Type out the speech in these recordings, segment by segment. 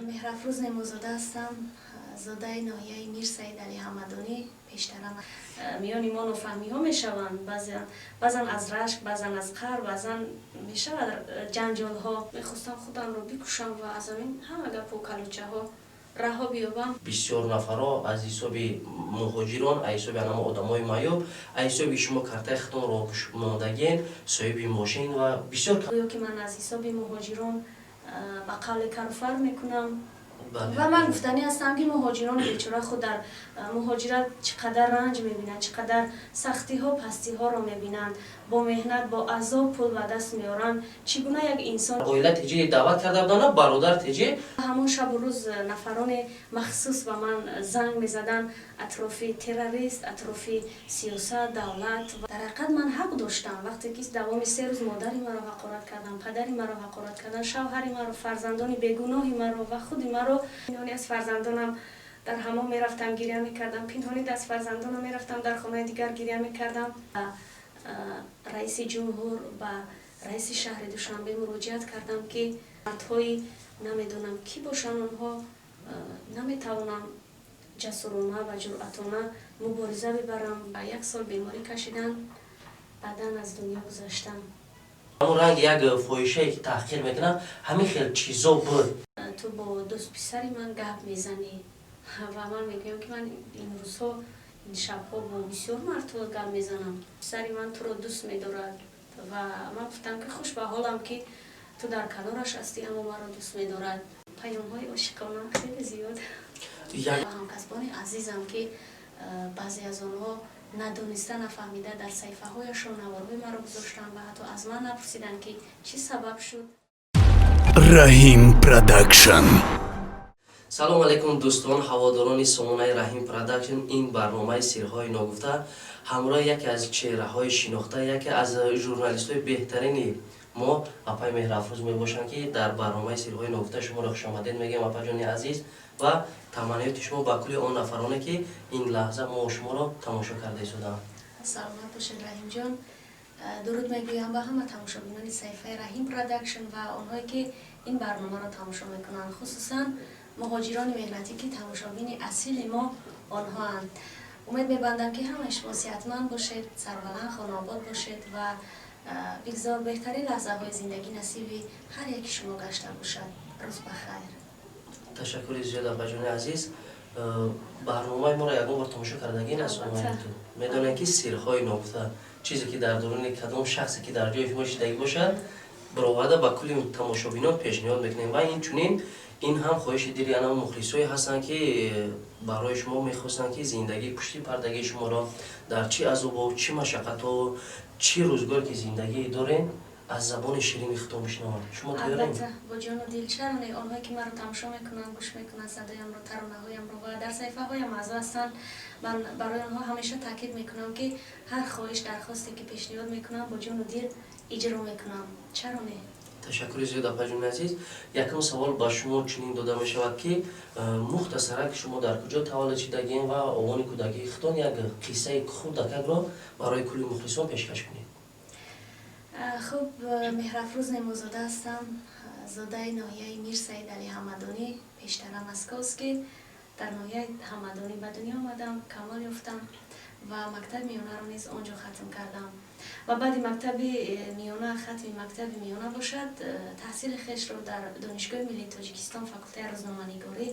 Меҳрафрӯз Неъматзода ҳастам, зодаи ноҳияи Мир Саид Али Ҳамадонӣ. Пештара миёни мо нофаҳмиҳо мешаванд, баъзан аз рашк, баъзан аз қаҳр, баъзан мешавад ҷанҷолҳо. Мехостам худамро бикушам ва аз ҳамин ҳама гапу калучаҳо раҳо биёбам. Бисёр нафарҳо аз ҳисоби муҳоҷирон, аз ҳисоби анамо одамои маъюб, аз ҳисоби шумо картаи худтонро мондагиен, соҳиби мошин ва бисёр. Гӯё ки ман аз ҳисоби муҳоҷирон ба қавле каруфар мекунам. Ва ман гуфтанӣ ҳастам, ки муҳоҷирони бечора худ дар муҳоҷират чӣ қадар ранҷ мебинанд, чӣ қадар сахтиҳо, пастиҳоро мебинанд, бо меҳнат, бо азоб пул ба даст меоранд. Чӣ гуна як инсон Оила теҷи даъват карда буданд, бародар теҷи. Ҳамон шабу рӯз нафароне махсус ба ман занг мезаданд атрофи террорист, атрофи сиёсат, давлат. Дар ҳақиқат ман ҳақ доштам, вақте ки давоми 3 рӯз модари маро ҳақорат карданд, падари маро ҳақорат карданд, шавҳари маро, фарзандони бегуноҳи маро ва худи маро. Пинҳонӣ аз фарзандонам дар ҳамом мерафтам, гиря мекардам. Пинҳонӣ аз фарзандонам мерафтам, дар хонаи дигар гиря мекардам. Раиси ҷумҳур, ба раиси шаҳри Душанбе муроҷиат кардам, ки мардҳои намедонам кӣ бошанд, онҳо наметавонам ҷасурона ва ҷуръатона мубориза бибарам. Як сол беморӣ кашиданд, баъдан аз дунё гузаштам. Ҳамон ранги як фоҳишае, ки таҳқир мекунад, ҳамин хел чизо буд. Ту бо дӯстписари ман гап мезанӣ. Ва ман мегӯям, ки ман ин рӯзҳо, ин шабҳо бо бисёр мардҳо гап мезанам. Писари ман туро дӯст медорад. Ва ман гуфтам, ки хуш ба ҳолам, ки ту дар канораш ҳастӣ, аммо маро дӯст медорад. Паёмҳои ошиқона хеле зиёд. Ва ҳамкасбони азизам, ки баъзе аз онҳо надониста, нафаҳмида дар саҳифаҳояшон наворҳои маро гузоштанд ва ҳатто аз ман напурсиданд, ки чӣ сабаб шуд. Раҳим Продакшн. Салом алейкум, дӯстон, ҳаводорони сомонаи Раҳим Продакшн. Ин барномаи «Сирҳои ногуфта» ҳамроҳи яке аз чеҳраҳои шинохта, яке аз журналистҳои беҳтарини мо, апаи Меҳрафрӯз мебошанд, ки дар барномаи «Сирҳои ногуфта» шуморо хушомадед мегӯем, апаҷони азиз, ва таманниёти шумо ба кулли он нафароне, ки ин лаҳза мо шуморо тамошо карда истодаанд. Саломат бошед, Раҳимҷон. Дуруд мегӯям ба ҳама тамошобинони саҳифаи Раҳим Продакшн ва онҳое, ки ин барномаро тамошо мекунанд, хусусан муҳоҷирони меҳнатӣ, ки тамошобини асили мо онҳоанд. Умед мебандам, ки ҳамаи шумо сиҳатманд бошед, сарбаланд, хонаобод бошед ва бигзор беҳтарин лаҳзаҳои зиндагӣ насиби ҳар яки шумо гашта бошад. Рӯз ба хайр. Ташаккури зиёд, апаҷони азиз. Барномаи моро ягон бор тамошо кардагӣ? Медонем, ки «Сирҳои ногуфта» чизе, ки дар дуруни кадом шахсе, ки дар ҷои шумо шидагӣ бошад, бароварда ба кулли тамошобинон пешниҳод мекунем. Ва инчунин ин ҳам хоҳиши дили ана мухлисое ҳастанд, ки барои шумо мехостанд, ки зиндагии пушти пардагии шуморо, дар чӣ азобу чӣ машаққатҳо, чӣ рӯзгоре ки зиндагӣ дорем, аз забони ширини худтон бишнаванд. Шумо тайёрем? Албатта, бо ҷону дил. Чаро не? Онҳое, ки маро тамошо мекунанд, гӯш мекунанд садоямро, таронаҳоямро ва дар саҳифаҳоям аъзо ҳастанд, ман барои онҳо ҳамеша таъкид мекунам, ки ҳар хоҳиш, дархосте, ки пешниҳод мекунам, бо ҷону дил иҷро мекунам. Чаро не? Ташаккури зиёд, апаҷони азиз. Якум савол ба шумо чунин дода мешавад, ки мухтасарак шумо дар куҷо таваллуд шидагиен ва овони кӯдакии худтон як қиссаи хурдакакро барои кулли мухлисон пешкаш кунед. Хуб, Меҳрафрӯз Неъматзода ҳастам, зодаи ноҳияи Мир Саид Али Ҳамадонӣ, пештара Московский. Дар ноҳияи Ҳамадонӣ ба дунё омадам, камол ёфтам ва мактаби миёнаро низ он ҷо хатм кардам. Ва баъди мактаби миёна, хатми мактаби миёна бошад, таҳсили хешро дар Донишгоҳи миллии Тоҷикистон, факултаи рӯзноманигорӣ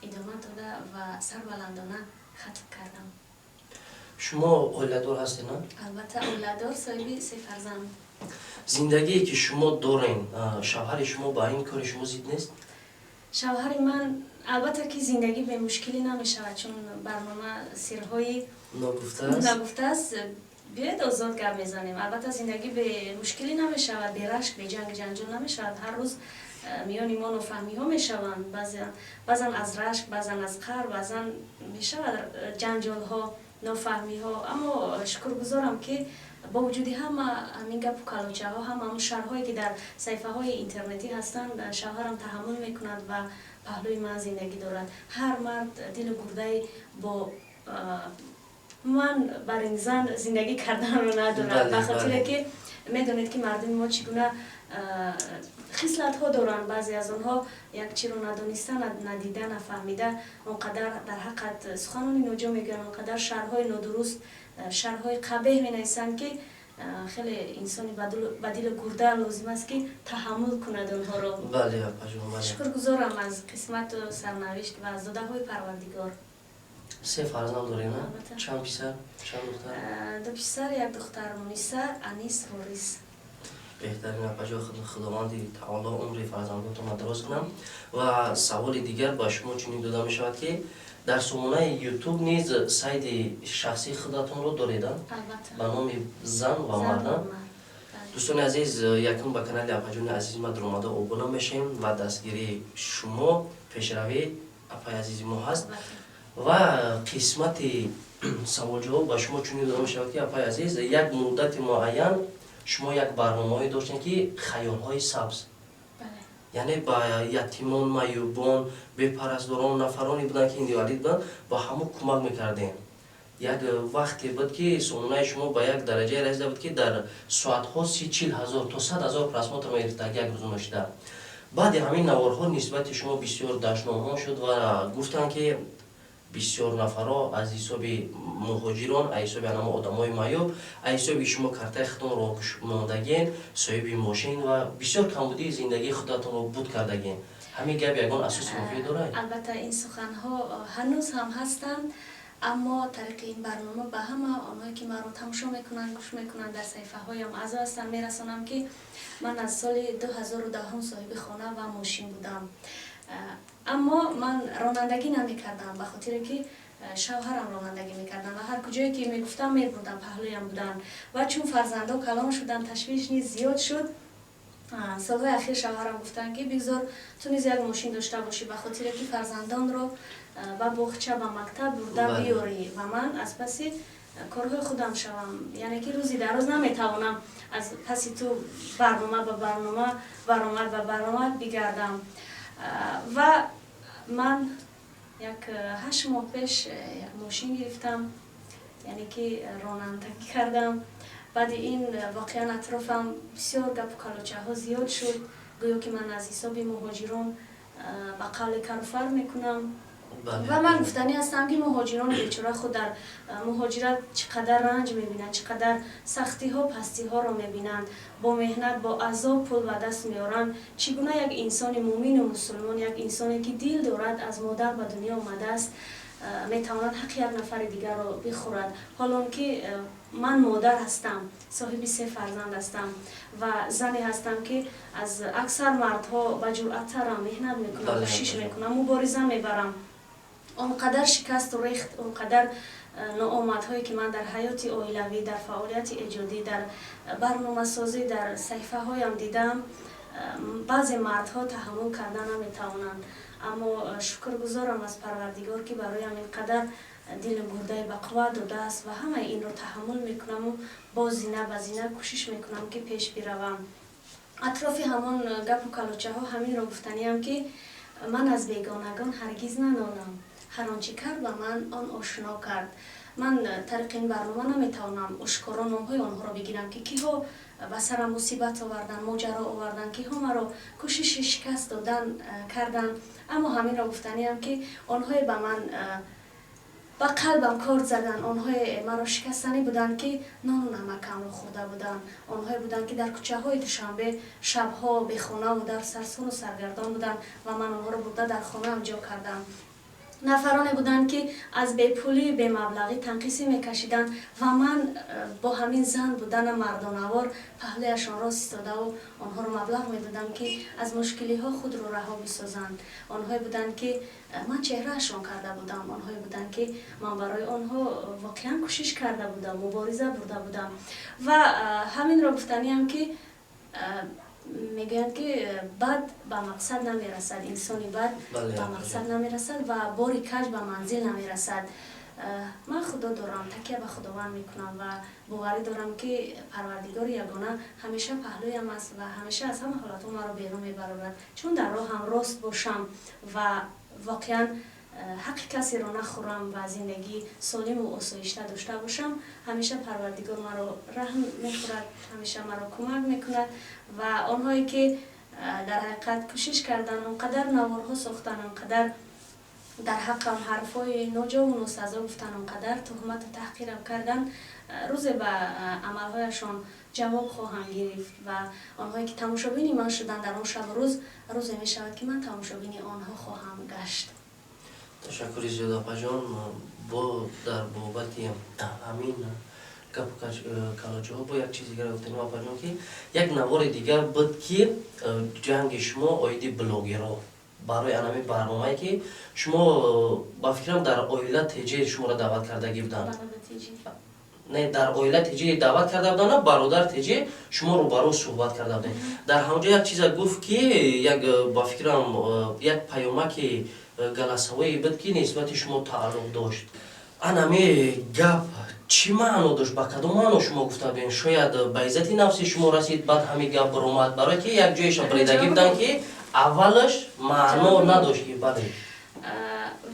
идома дода ва сарбаландона хатм кардам. Шумо оиладор ҳастед, на? Албатта, оиладор, соҳиби се фарзанд. Зиндагие, ки шумо дорен, шавҳари шумо ба ин кори шумо зид нест? Шавҳари ман, албатта, ки зиндагӣ бемушкилӣ намешавад, чун барнома «Сирҳои ногуфтааст». Нагуфтааст. Биёед, озод гап мезанем. Албатта, зиндагӣ бемушкилӣ намешавад, берашк, беҷанг ҷанҷол намешавад. Ҳар рӯз миёни мо нофаҳмиҳо мешаванд, баъзан аз рашк, баъзан аз қаҳр, баъзан мешавад ҷанҷолҳо, нофаҳмиҳо. Аммо шукргузорам, ки бо вуҷуди ҳама ҳамин гапу калочаҳо, ҳама ҳамун шарҳое, ки дар саҳифаҳои интернетӣ ҳастанд, шавҳарам таҳаммул мекунад ва паҳлӯи ман зиндагӣ дорад. Ҳар мард дилу гурдаи бо ман бар ин зан зиндагӣ карданро надорад, ба хотире ки медонед, ки мардуми мо чӣ гуна. Хислатҳо доранд, баъзе аз онҳо як чиро надониста, надида, нафаҳмида он қадар дар ҳаққат суханони ноҷо мегӯянд, он қадар шарҳҳои нодуруст, шарҳҳои қабеҳ менависанд, ки хеле инсони ба дилу гурда лозим аст, ки таҳаммул кунад онҳоро. Шукргузорам аз қисмату сарнавишт ва аз додаҳои Парвардигор. Се фарзанд дорем, чанд писар, чанд духтар? Ду писар, як духтар: Муниса, Анис, Ворис. Беҳтарин, апаҷо. Худованди таоло умри фарзандотонро дароз кунам. Ва саволи дигар ба шумо чунин дода мешавад, ки дар сомонаи Ютуб низ сайти шахсии худатонро доред ба номи «Зан ва мард». Дӯстони азиз, якум ба канали апаҷони азизи ма дуромада обуна мешавем ва дастгирии шумо пешравии апаи азизи мо ҳаст. Ва қисмати саволҷавоб ба шумо чунин дода мешавад, ки, апаи азиз, як муддати муайян шумо як барномаҳое доштем, ки «Хаёлҳои сабз», яъне ба ятимон, маъюбон, бепарастдорон, нафароне буданд, ки инвалид буданд, ба ҳамо кӯмак мекардем. Як вақте буд, ки сомонаи шумо ба як дараҷае расида буд, ки дар соатҳо 30-40 ҳазор то 100 000 просмотр мегирифта як рӯзу ношида. Баъди ҳамин наворҳо нисбати шумо бисёр дашномҳо шуд ва гуфтанд, ки бисёр нафарҳо аз ҳисоби муҳоҷирон, аз ҳисоби анамо одамои маъюб, аз ҳисоби шумо картаи худтонро мондагин, соҳиби мошин ва бисёр камбудии зиндагии худатонро буд кардагин. Ҳамин гап ягон асоси воқеӣ дорад? Албатта, ин суханҳо ҳанӯз ҳам ҳастанд, аммо тариқи ин барнома ба ҳама онҳое, ки маро тамошо мекунанд, гӯш мекунанд, дар саҳифаҳоям аъзо ҳастанд, мерасонам, ки ман аз соли 2010 соҳиби хона ва мошин будам, аммо ман ронандагӣ намекардам, ба хотире ки шавҳарам ронандагӣ мекардам ва ҳар куҷое ки мегуфтам, мебурдам, паҳлӯям буданд. Ва чун фарзандҳо калон шуданд, ташвиш низ зиёд шуд. Солҳои ахир шавҳарам гуфтанд, ки бигзор ту низ як мошин дошта бошӣ, ба хотире ки фарзандонро ба боғча, ба мактаб бурда биёрӣ ва ман аз паси корҳои худам шавам, яъне ки рӯзи дар рӯз наметавонам аз паси ту барнома ба барнома, баромад ба баромад бигардам. Ва ман як 8 моҳ пеш як мошин гирифтам, яъне ки ронандагӣ кардам. Баъди ин воқеан атрофам бисёр гапу калочаҳо зиёд шуд, гӯё ки ман аз ҳисоби муҳоҷирон ба қавли каруфар мекунам. Ва ман гуфтанӣ ҳастам, ки муҳоҷирони бечора худ дар муҳоҷират чӣ қадар ранҷ мебинанд, чӣ қадар сахтиҳо, пастиҳоро мебинанд, бо меҳнат, бо азоб пул ба даст меоранд. Чӣ гуна як инсони муъмину мусулмон, як инсоне, ки дил дорад, аз модар ба дунё омадааст, метавонад ҳаққи як нафари дигарро бихӯрад? Ҳолон ки ман модар ҳастам, соҳиби се фарзанд ҳастам ва зане ҳастам, ки аз аксар мардҳо ба ҷуръаттарам, меҳнат мекунам, кӯшиш мекунам, мубориза мебарам. Он қадар шикасту рехт, он қадар ноомадҳое, ки ман дар ҳаёти оилавӣ, дар фаъолияти эҷодӣ, дар барномасозӣ, дар саҳифаҳоям дидам, баъзе мардҳо таҳаммул карда наметавонанд. Аммо шукргузорам аз Парвардигор, ки бароям ин қадар дилу гурдаи бақувват додааст ва ҳамаи инро таҳаммул мекунаму боз зина ба зина кӯшиш мекунам, ки пеш биравам. Атрофи ҳамон гапу калочаҳо ҳаминро гуфтаниям, ки ман аз бегонагон ҳаргиз нанолам. Ҳар он чӣ кард ба ман, он ошно кард. Ман тариқи ин барнома наметавонам ошкоро номҳои онҳоро бигирам, ки киҳо ба сарам мусибат оварданд, моҷаро оварданд, киҳо маро кӯшиши шикаст додан карданд. Аммо ҳаминро гуфтаниям, ки онҳое ба ман ба қалбам корд заданд, онҳое маро шикастанӣ буданд, ки нону намакамро хӯрда буданд, онҳое буданд, ки дар кӯчаҳои Душанбе шабҳо бехонаву дар сарсону саргардон буданд ва ман онҳоро бурда дар хонаам ҷо кардам. Нафароне буданд, ки аз бепулӣ, бемаблағӣ танқисӣ мекашиданд ва ман бо ҳамин зан будана мардонавор паҳлӯяшон рост истодаву онҳоро маблағ медодам, ки аз мушкилиҳо худро раҳо бисозанд. Онҳое буданд, ки ман чеҳраашон карда будам, онҳое буданд, ки ман барои онҳо воқеан кӯшиш карда будам, мубориза бурда будам. Ва ҳаминро гуфтаниям, ки мегӯянд, ки бад ба мақсад намерасад, инсони бад ба мақсад намерасад ва бори каҷ ба манзил намерасад. Ман Худо дорам, такя ба Худованд мекунам ва боварӣ дорам, ки Парвардигори ягона ҳамеша паҳлӯям аст ва ҳамеша аз ҳама ҳолатҳо маро берун мебарорад. Чун дар роҳам рост бошам ва воқеан ҳаққи касеро нахӯрам ва зиндагии солиму осоишта дошта бошам, ҳамеша Парвардигор маро раҳм мехӯрад, ҳамеша маро кӯмак мекунад. Ва онҳое, ки Дар ҳақиқат кӯшиш кардан, он қадар наворҳо сохтан, он қадар дар ҳаққам ҳарфҳои ноҷову носазо гуфтан, он қадар туҳмату таҳқирам кардан, рӯзе ба амалҳояшон ҷавоб хоҳам гирифт. Ва онҳое ки тамошобини ман шуданд дар он шабу рӯз, рӯзе мешавад, ки ман тамошобини онҳо хоҳам гашт. Ташаккури зиёд, апаҷон. Бо дар бобати ҳамин гапу калоҷаҳо бо як чиз дигар гуфтанем, апаҷон, ки як навори дигар буд, ки ҷанги шумо оиди блогерҳо барои анами барномае, ки шумо, ба фикрам, дар Оила ТЖ шуморо даъват кардагӣ буданд. Не, дар Оила ТЖ даъват карда буданд, Бародар ТЖ шумо рӯбарӯ суҳбат карда будем. Дар ҳамонҷо як чиза гуфт, ки як, ба фикрам, як паёмаки голосовое буд, ки нисбати шумо тааллуқ дошт. Анами гап чӣ маъно дошт, ба кадом маъно шумо гуфта будем? Шояд ба иззати нафси шумо расид, баъд ҳамин гап баромад, барое ки як ҷоеша буридагӣ буданд, ки аввалаш маъно надошт, ки бале.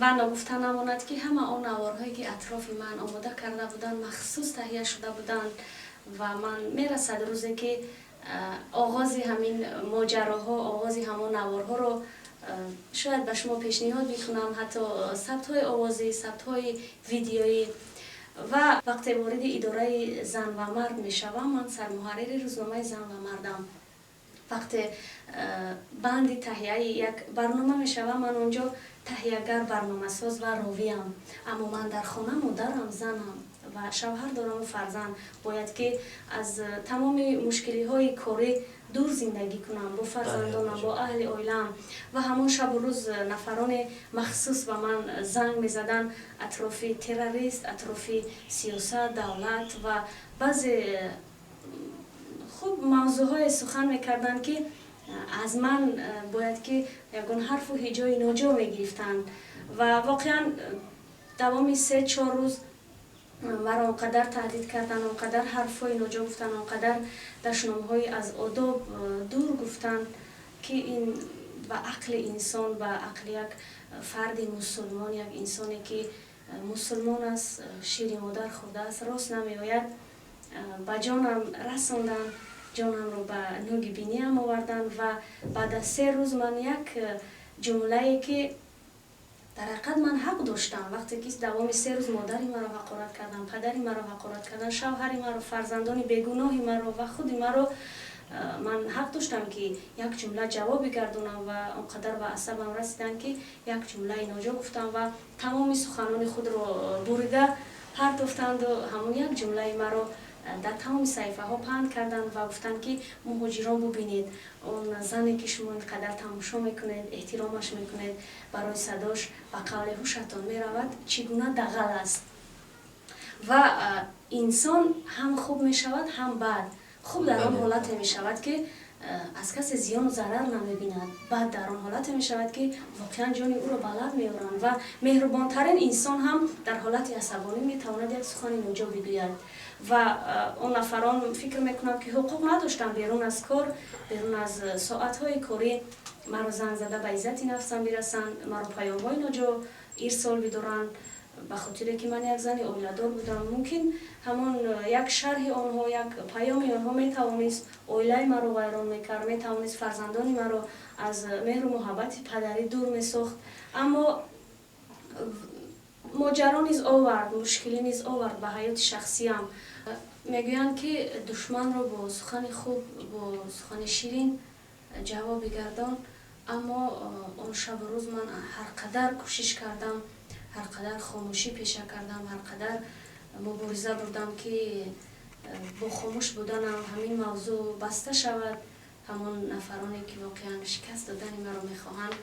Ва ногуфта намонад, ки ҳама он наворҳое, ки атрофи ман омода карда буданд, махсус таҳия шуда буданд, ва ман мерасад рӯзе, ки оғози ҳамин моҷароҳо, оғози ҳамон наворҳоро шояд ба шумо пешниҳод мекунам, ҳатто сабтҳои овозӣ, сабтҳои видеоӣ. Ва вақте вориди идораи «Зан ва мард» мешавам, ман сармуҳаррири рӯзномаи «Зан ва мардам», вақте банди таҳияи як барнома мешавам, ман онҷо таҳиягар, барномасоз ва ровиам. Аммо ман дар хона модарам, занам ва шавҳар дораму фарзанд. Бояд ки аз тамоми мушкилиҳои корӣ дур зиндагӣ кунам бо фарзандонам, бо аҳли оилаам. Ва ҳамон шабу рӯз нафароне махсус ба ман занг мезаданд атрофи террорист, атрофи сиёсат, давлат ва баъзе хуб мавзӯъҳое сухан мекарданд, ки аз ман бояд ки ягон ҳарфу ҳиҷои ноҷо мегирифтанд. Ва воқеан давоми 3-4 рӯз маро он қадар таҳдид карданд, он қадар ҳарфҳои ноҷо гуфтанд, он қадар дашномҳои аз одоб дур гуфтанд, ки ин ба ақли инсон, ба ақли як фарди мусулмон, як инсоне ки мусулмон аст, шири модар хӯрдааст, рост намеояд. Ба ҷонам расонданд, ҷонамро ба нӯги биниам оварданд. Ва баъд аз 3 рӯз ман як ҷумлае, ки дар ҳақиқат ман ҳақ доштам, вақте ки давоми 3 рӯз модари маро ҳақорат карданд, падари маро ҳақорат карданд, шавҳари маро, фарзандони бегуноҳи маро ва худи маро, ман ҳақ доштам, ки як ҷумла ҷавоб бигардонам. Ва он қадар ба асабам расиданд, ки як ҷумлаи ноҷо гуфтам ва тамоми суханони худро бурида партофтанду ҳамон як ҷумлаи маро дар тамоми саҳифаҳо паҳн карданд ва гуфтанд, ки муҳоҷирон, бубинед, он зане, ки шумо ин қадар тамошо мекунед, эҳтиромаш мекунед, барои садош ба қавли ҳушатон меравад, чӣ гуна дағал аст. Ва инсон ҳам хуб мешавад, ҳам бад. Хуб дар он ҳолате мешавад, ки аз касе зиёну зарар намебинад. Бад дар он ҳолате мешавад, ки воқеан ҷони ӯро ба лаб меоранд. Ва меҳрубонтарин инсон ҳам дар ҳолати асабонӣ метавонад як сухани ноҷо бигӯяд. Ва он нафарон, фикр мекунам, ки ҳуқуқ надоштанд берун аз кор, берун аз соатҳои корӣ маро занг зада ба иззати нафсам бирасанд, маро паёмҳои ноҷо ирсол бидоранд, ба хотире ки ман як зани оиладор будам. Мумкин, ҳамон як шарҳи онҳо, як паёми онҳо метавонист оилаи маро вайрон мекард, метавонист фарзандони маро аз меҳру муҳаббати падарӣ дур месохт. Аммо моҷаро низ овард, мушкилӣ низ овард ба ҳаёти шахсиям. Мегӯянд, ки душманро бо сухани хуб, бо сухани ширин ҷавоб бигардон. Аммо он шабу рӯз ман ҳар қадар кӯшиш кардам, ҳар қадар хомӯшӣ пеша кардам, ҳар қадар мубориза бурдам, ки бо хомӯш буданам ҳамин мавзӯъ баста шавад, ҳамон нафароне, ки воқеан шикаст додани маро мехоҳанд,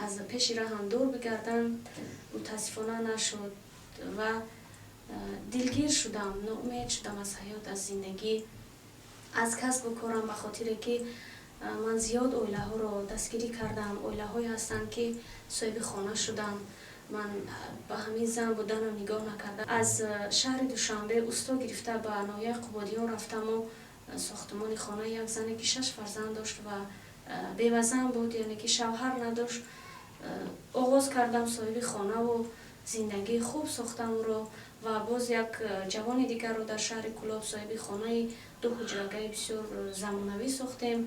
аз пеши раҳам дур бигарданд, мутаассифона нашуд. Ва дилгир шудам, ноумед шудам аз ҳаёт, аз зиндагӣ, аз касбу корам, ба хотире ки ман зиёд оилаҳоро дастгирӣ кардам. Оилаҳое ҳастанд, ки соҳиби хона шуданд. Ман ба ҳамин зан буданам нигоҳ накардам. Аз шаҳри Душанбе усто гирифта ба ноҳияи Қубодиён рафтаму сохтумони хонаи як зане, ки шаш фарзанд дошт ва бевазан буд, яъне ки шавҳар надошт, оғоз кардам. Соҳиби хонаву зиндагии хуб сохтам ӯро. Ва боз як ҷавони дигарро дар шаҳри Кӯлоб соҳиби хонаи ду ҳуҷрагаи бисёр замонавӣ сохтем.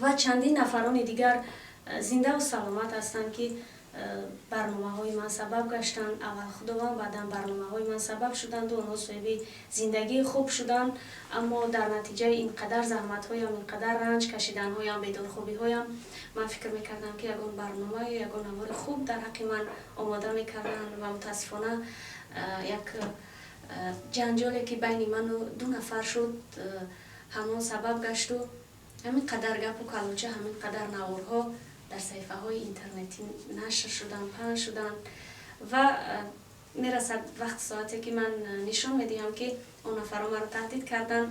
Ва чандин нафарони дигар зиндаву саломат ҳастанд, ки барномаҳои ман сабаб гаштанд. Аввал Худованд, баъдан барномаҳои ман сабаб шуданду онҳо соҳиби зиндагии хуб шуданд. Аммо дар натиҷаи ин қадар заҳматҳоям, ин қадар ранҷ кашиданҳоям, бедорхобиҳоям, ман фикр мекардам, ки ягон барнома ё ягон навори хуб дар ҳаққи ман омода мекарданд. Ва мутаассифона, як ҷанҷоле, ки байни ману ду нафар шуд, ҳамон сабаб гашту ҳамин қадар гапу калоча, ҳамин қадар наворҳо дар саҳифаҳои интернетӣ нашр шуданд, паҳн шуданд. Ва мерасад вақти соате, ки ман нишон медиҳам, ки он нафарҳо маро таҳдид карданд: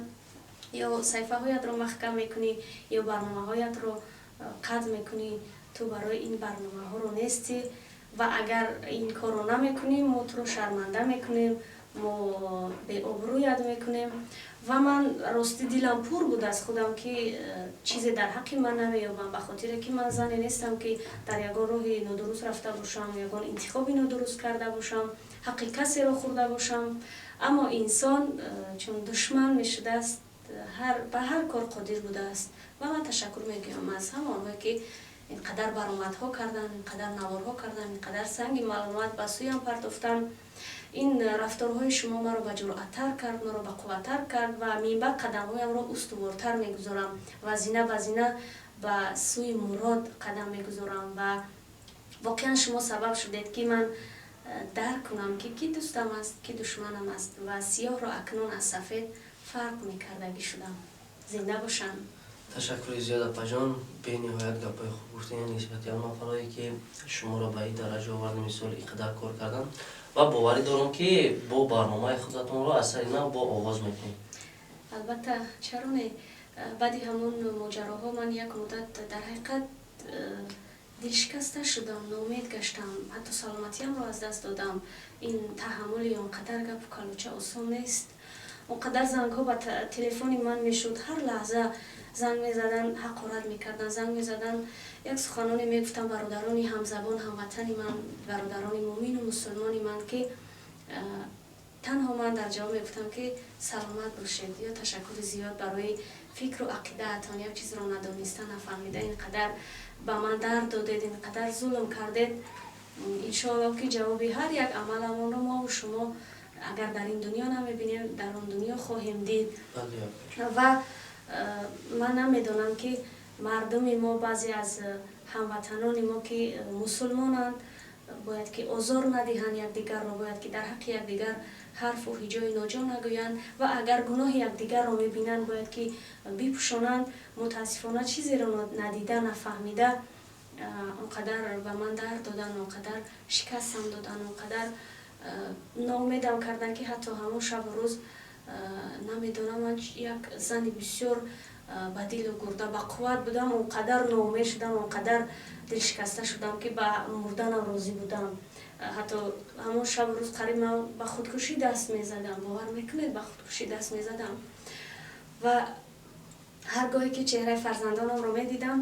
ё саҳифаҳоятро маҳкам мекунӣ, ё барномаҳоятро қатъ мекунӣ, ту барои ин барномаҳоро нестӣ ва агар ин корро намекунӣ, мо туро шарманда мекунем, мо беобрӯят мекунем. Ва ман рости дилам пур буд аз худам, ки чизе дар ҳаққи ман намеёбам, ба хотире ки ман зане нестам, ки дар ягон роҳи нодуруст рафта бошам, ягон интихоби нодуруст карда бошам, ҳаққи касеро хӯрда бошам. Аммо инсон чун душман мешудааст, ба ҳар кор қодир будааст. Ва ман ташаккур мегӯям аз ҳама онҳое, ки ин қадар баромадҳо карданд, ин қадар наворҳо карданд, ин қадар санги маломат ба сӯям партофтанд. Ин рафторҳои шумо маро ба ҷуръаттар кард, маро ба қувваттар кард ва минбаъд қадамҳоямро устувортар мегузорам ва зина ба зина ба сӯи мурод қадам мегузорам. Ва воқеан шумо сабаб шудед, ки ман дарк кунам, ки кӣ дӯстам аст, кӣ душманам аст ва сиёҳро акнун аз сафед фарқ мекардагӣ шудам. Зинда бошанд. Ташаккури зиёд, апаҷон. Бениҳоят гапҳои хуб гуфтем нисбати он нафарое, ки шуморо ба ин дараҷа овард, мисол ин қадар кор кардан. Ва боварӣ дорам, ки бо барномаи худатонро аз сари нав бо оғоз мекунем. Албатта, чаро не. Баъди ҳамон моҷароҳо ман як муддат дар ҳақиқат дилшикаста шудам, ноумед гаштам, ҳатто саломатиамро аз даст додам. Ин таҳаммули он қадар гапу калоча осон нест. Он қадар зангҳо ба телефони ман мешуд, ҳар лаҳза занг мезадан, ҳақорат мекарданд, занг мезадан, як суханоне мегуфтам бародарони ҳамзабон, ҳамватани ман, бародарони муъмину мусулмони ман, ки танҳо ман дар ҷавоб мегуфтам, ки саломат бошед ё ташаккури зиёд барои фикру ақидаатон. Як чизро надониста, нафаҳмида ин қадар ба ман дард додед, ин қадар зулм кардед. Иншоалло, ки ҷавоби ҳар як амаламонро мову шумо агар дар ин дунё намебинем, дар он дунё хоҳем дид. Ва ман намедонам, ки мардуми мо, баъзе аз ҳамватанони мо, ки мусулмонанд, бояд ки озор надиҳанд якдигарро, бояд ки дар ҳаққи якдигар ҳарфу ҳиҷои ноҷо нагӯянд ва агар гуноҳи якдигарро мебинанд, бояд ки бипӯшонанд. Мутаассифона, чизеро надида, нафаҳмида он қадар ба ман дард доданд, он қадар шикастам доданд, он қадар ноумедам карданд, ки ҳатто ҳамон шабу рӯз намедонам, ман як зани бисёр ба дилу гурда ба қувват будам, он қадар ноумед шудам, он қадар дилшикаста шудам, ки ба мурданам розӣ будам. Ҳатто ҳамон шабу рӯз қариб ман ба худкушӣ даст мезадам. Бовар мекунед, ба худкушӣ даст мезадам. Ва ҳар гоҳе ки чеҳраи фарзандонамро медидам,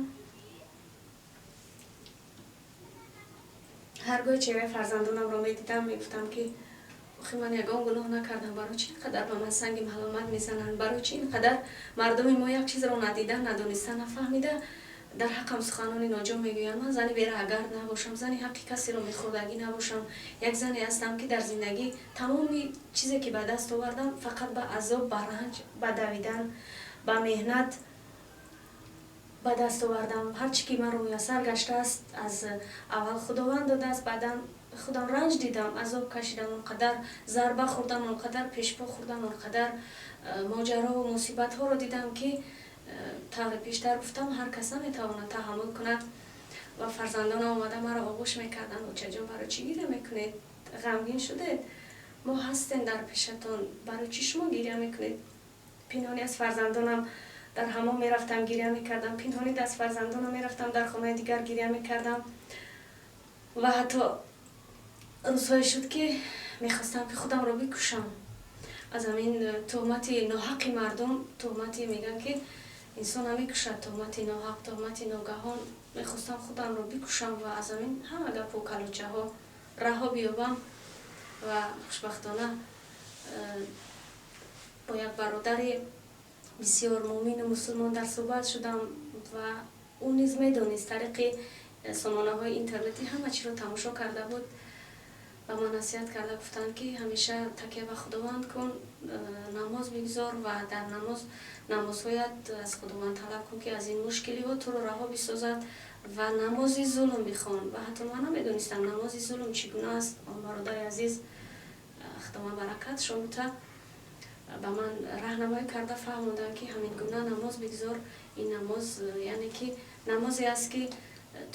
ҳар гоҳе чеҳраи фарзандонамро медидам, мегуфтам, ки охи, ман ягон гуноҳ накардам, барои чи ин қадар ба ман санги маломат мезананд? Барои чи ин қадар мардуми мо як чизро надида, надониста, нафаҳмида дар ҳаққам суханони ноҷо мегӯянд? Ман зани бераҳгард набошам, зани ҳаққи касеро мехӯрдагӣ набошам, як зане ҳастам, ки дар зиндагӣ тамоми чизе, ки ба даст овардам, фақат ба азоб, ба ранҷ, ба давидан, ба меҳнат ба даст овардам. Ҳар чӣ ки маро муяссар гаштааст, аз аввал Худованд додааст, баъдан худам ранҷ дидам, азоб кашидам, он қадар зарба хӯрдам, он қадар пешпо хӯрдам, он қадар моҷарову мусибатҳоро дидам, ки тавре пештар гуфтам, ҳар кас наметавонад таҳаммул кунад. Ва фарзандонам омада маро оғӯш мекарданд: «Очаҷон, барои чӣ гиря мекунед? Ғамгин шудед? Мо ҳастем дар пешатон, барои чӣ шумо гиря мекунед?» Пинҳонӣ аз фарзандонам дар ҳамом мерафтам, гиря мекардам, пинҳонӣ аз фарзандонам мерафтам, дар хонаи дигар гиря мекардам. Ва ҳатто рӯзҳое шуд, ки мехостам, ки худамро бикушам аз ҳамин туҳмати ноҳаққи мардум. Туҳмати мегӯянд, ки инсон намекушад, туҳмати ноҳақ, туҳмати ногаҳон. Мехостам худамро бикушам ва аз ҳамин ҳама гапу калочаҳо раҳо биёбам. Ва хушбахтона бо як бародари бисёр муъмину мусулмон дар суҳбат шудам ва Ӯ низ медонист, тариқи сомонаҳои интернетӣ ҳама чиро тамошо карда буд. Ба ман насиҳат карда гуфтанд, ки ҳамеша такя ба Худованд кун, намоз бигзор ва дар намозҳоят аз Худованд талаб кун, ки аз ин мушкилиҳо туро раҳо бисозад ва намози зулм бихон. Ва ҳатто ман намедонистам, намози зулм чӣ гуна аст. Он бародари азиз, Худованд баракатшон бута, ба ман раҳнамоӣ карда фаҳмонданд, ки ҳамин гуна намоз бигзор. Ин намоз, яъне ки намозе аст, ки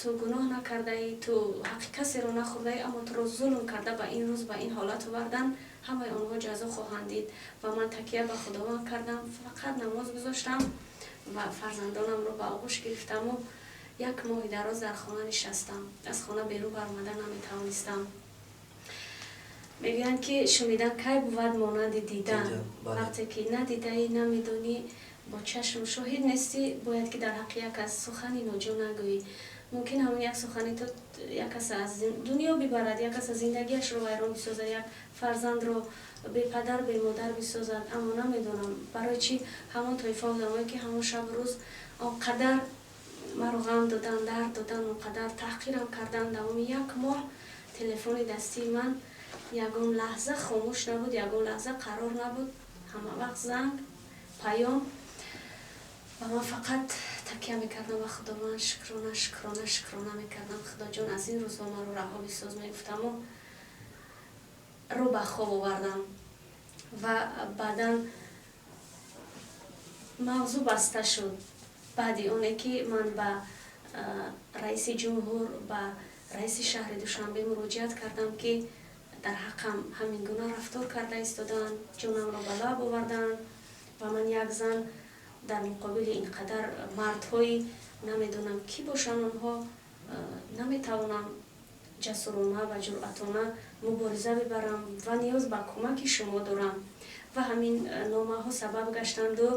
ту гуноҳ накардаӣ, ту ҳаққи касеро нахӯрдаӣ, аммо туро зулм карда ба ин рӯз, ба ин ҳолат овардан. Ҳамаи онҳо ҷазо хоҳанд дид. Ва ман такя ба Худованд кардам, фақат намоз гузоштам ва фарзандонамро ба оғӯш гирифтаму як моҳи дароз дар хона нишастам, аз хона берун баромада наметавонистам. Мегӯянд, ки шунидан кай бувад монанди дидан. Вақте ки надидаӣ, намедонӣ, бо чашм шоҳид нестӣ, бояд ки дар ҳаққи як кас сухани ноҷо нагӯӣ. Мумкин ҳамон як сухани ту як кас аз дунё бибарад, як кас аз зиндагиашро вайрон бисозад, як фарзандро бепадар, бемодар бисозад. Аммо намедонам, барои чӣ ҳамон тоифа одамое, ки ҳамон шабу рӯз он қадар маро ғам додан, дард додан, он қадар таҳқирам кардан, давоми як моҳ телефони дастии ман ягон лаҳза хомӯш набуд, ягон лаҳза қарор набуд, ҳама вақт занг, паём. Ва ман фақат такя мекардам ба Худованд, шукрона, шукрона, шукрона мекардам. Худоҷон, аз ин рӯзҳо маро раҳо бисоз, мегуфтаму рӯ ба хоб овардам. Ва баъдан мавзӯъ баста шуд. Баъди оне ки ман ба раиси ҷумҳур, ба раиси шаҳри Душанбе муроҷиат кардам, ки дар ҳаққам ҳамин гуна рафтор карда истодаанд, ҷонамро ба лаб овардаанд ва ман, як зан, дар муқобили ин қадар мардҳои намедонам кӣ бошанд онҳо, наметавонам ҷасурона ва ҷуръатона мубориза бибарам ва ниёз ба кӯмаки шумо дорам. Ва ҳамин номаҳо сабаб гаштанду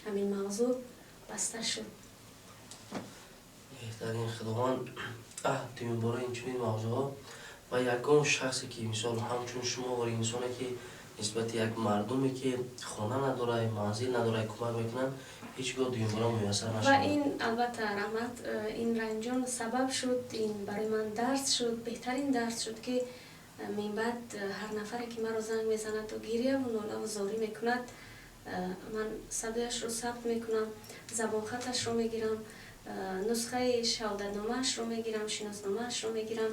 ҳамин мавзӯъ баста шуд. Беҳтарин. Худованд дуюмбора инчунин мавзӯъҳо ва ягон шахсе, ки мисол ҳамчун шумо вори инсоне, ки нисбати як мардуме, ки хона надорад, манзил надорад, кӯмак мекунанд, ҳеҷ гоҳ дуюмбора муяссар Ва нашавад. ин албатта, раҳмат, ин ранҷон сабаб шуд, ин барои ман дарс шуд, беҳтарин дарс шуд, ки минбаъд ҳар нафаре, ки маро занг мезанаду гирьяву нолаву зорӣ мекунад, ман садояшро сабт мекунам, забонхаташро мегирам, нусхаи шаҳодатномаашро мегирам, шиносномаашро мегирам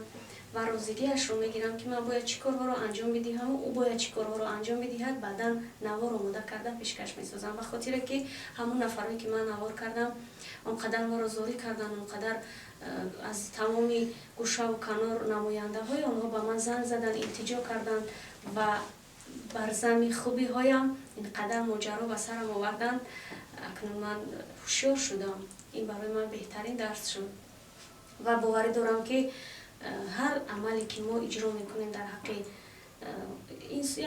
ва розигиашро мегирам, ки ман бояд чӣ корҳоро анҷом бидиҳаму ӯ бояд чӣ корҳоро анҷом бидиҳад. Баъдан навор омода карда пешкаш месозам. Ба хотире ки ҳамон нафарое, ки ман навор кардам, он қадар маро зорӣ карданд, он қадар аз тамоми гӯшаву канор намояндаҳои онҳо ба ман занг заданд, илтиҷо карданд ва бар зами хубиҳоям ин қадар моҷаро ба сарам оварданд. Акнун ман ҳушёр шудам. Ин барои ман беҳтарин дарс шуд ва боварӣ дорам, ки ҳар амале, ки мо иҷро мекунем дар ҳаққи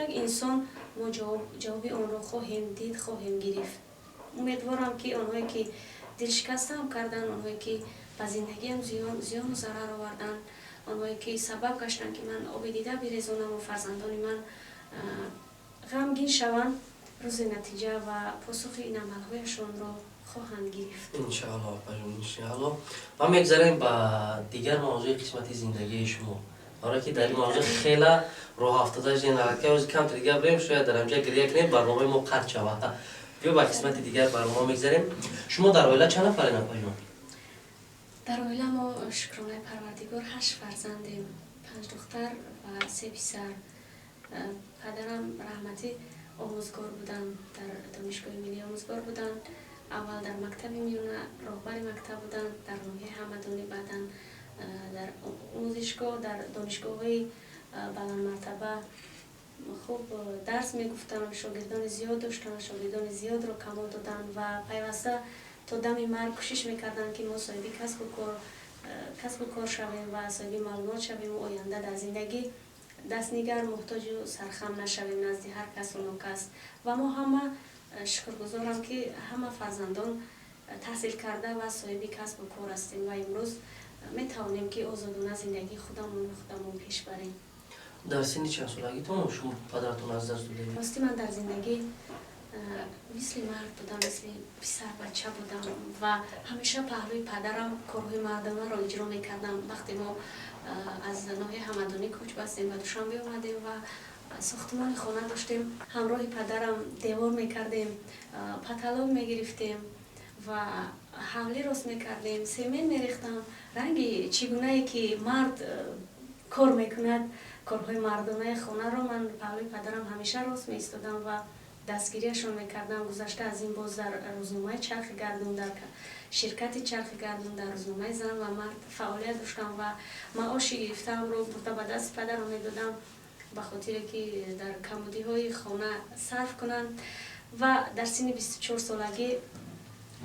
як инсон, мо ҷавоби онро хоҳем дид, хоҳем гирифт. Умедворам, ки онҳое, ки дилшикастаам карданд, онҳое, ки ба зиндагиам зиёну зарар оварданд, онҳое, ки сабаб гаштанд, ки ман оби дида бирезонаму фарзандони ман ғамгин шаванд, рӯзи натиҷа ва посухи ин амалҳояшонро хоҳанд гирифт. Иншаалло, апаҷон, иншаалло. Ва мегзарем ба дигар мавзӯи қисмати зиндагии шумо, барое ки дар ин мавзӯъ хела роҳ афтода шудем. Камтар дигар бирем, шояд дар ҳамҷа гиря кунем, барномаи мо қатъ шавад. Биё, ба қисмати дигар барнома мегзарем. Шумо дар оила чанд нафарен, апаҷон? Дар оила мо, шукронаи Парвардигор, ҳашт фарзандем: панҷ духтар ва се писар. Падарам раҳматӣ омӯзгор буданд, дар Донишгоҳи миллӣ омӯзгор буданд. Аввал дар мактаби миёна роҳбари мактаб буданд дар ноҳияи Ҳамадонӣ, баъдан дар омӯзишгоҳ, дар донишгоҳҳои баландмартаба хуб дарс мегуфтанд. Шогирдони зиёд доштанд, шогирдони зиёдро камол доданд ва пайваста то дами марг кӯшиш мекарданд, ки мо соҳиби касбу кор шавем ва соҳиби маълумот шавему оянда дар зиндагӣ дастнигар, муҳтоҷу сархам нашавем назди ҳар касу нокас. Ва мо ҳама, шукргузорам, ки ҳама фарзандон таҳсил карда ва соҳиби касбу кор ҳастем ва имрӯз метавонем, ки озодона зиндагии худамонро худамон пеш барем. Дар синни чанд солагитон шумо падаратон аз даст додед? Рости, ман дар зиндагӣ Мисли мард будам, мисли писарбача будам ва ҳамеша паҳлӯи падарам корҳои мардонаро иҷро мекардам. Вақте мо аз ноҳияи Ҳамадонӣ кӯч бастем, ба Душанбе омадем ва сохтмони хона доштем, ҳамроҳи падарам девор мекардем, потолок мегирифтем ва ҳавлӣ рост мекардем, семент мерехтам. Ранги чӣ гунае ки мард кор мекунад, корҳои мардонаи хонаро ман паҳлӯи падарам ҳамеша рост меистодам ва дастгириашон мекардам. Гузашта аз ин, боз дар рӯзномаи «Чархи гардун», дар ширкати «Чархи гардун», дар рӯзномаи «Зан ва мард» фаъолият доштам ва маоши гирифтаамро бурда ба дасти падарам медодам, ба хотире ки дар камбудиҳои хона сарф кунанд. Ва дар синни 24 солагӣ,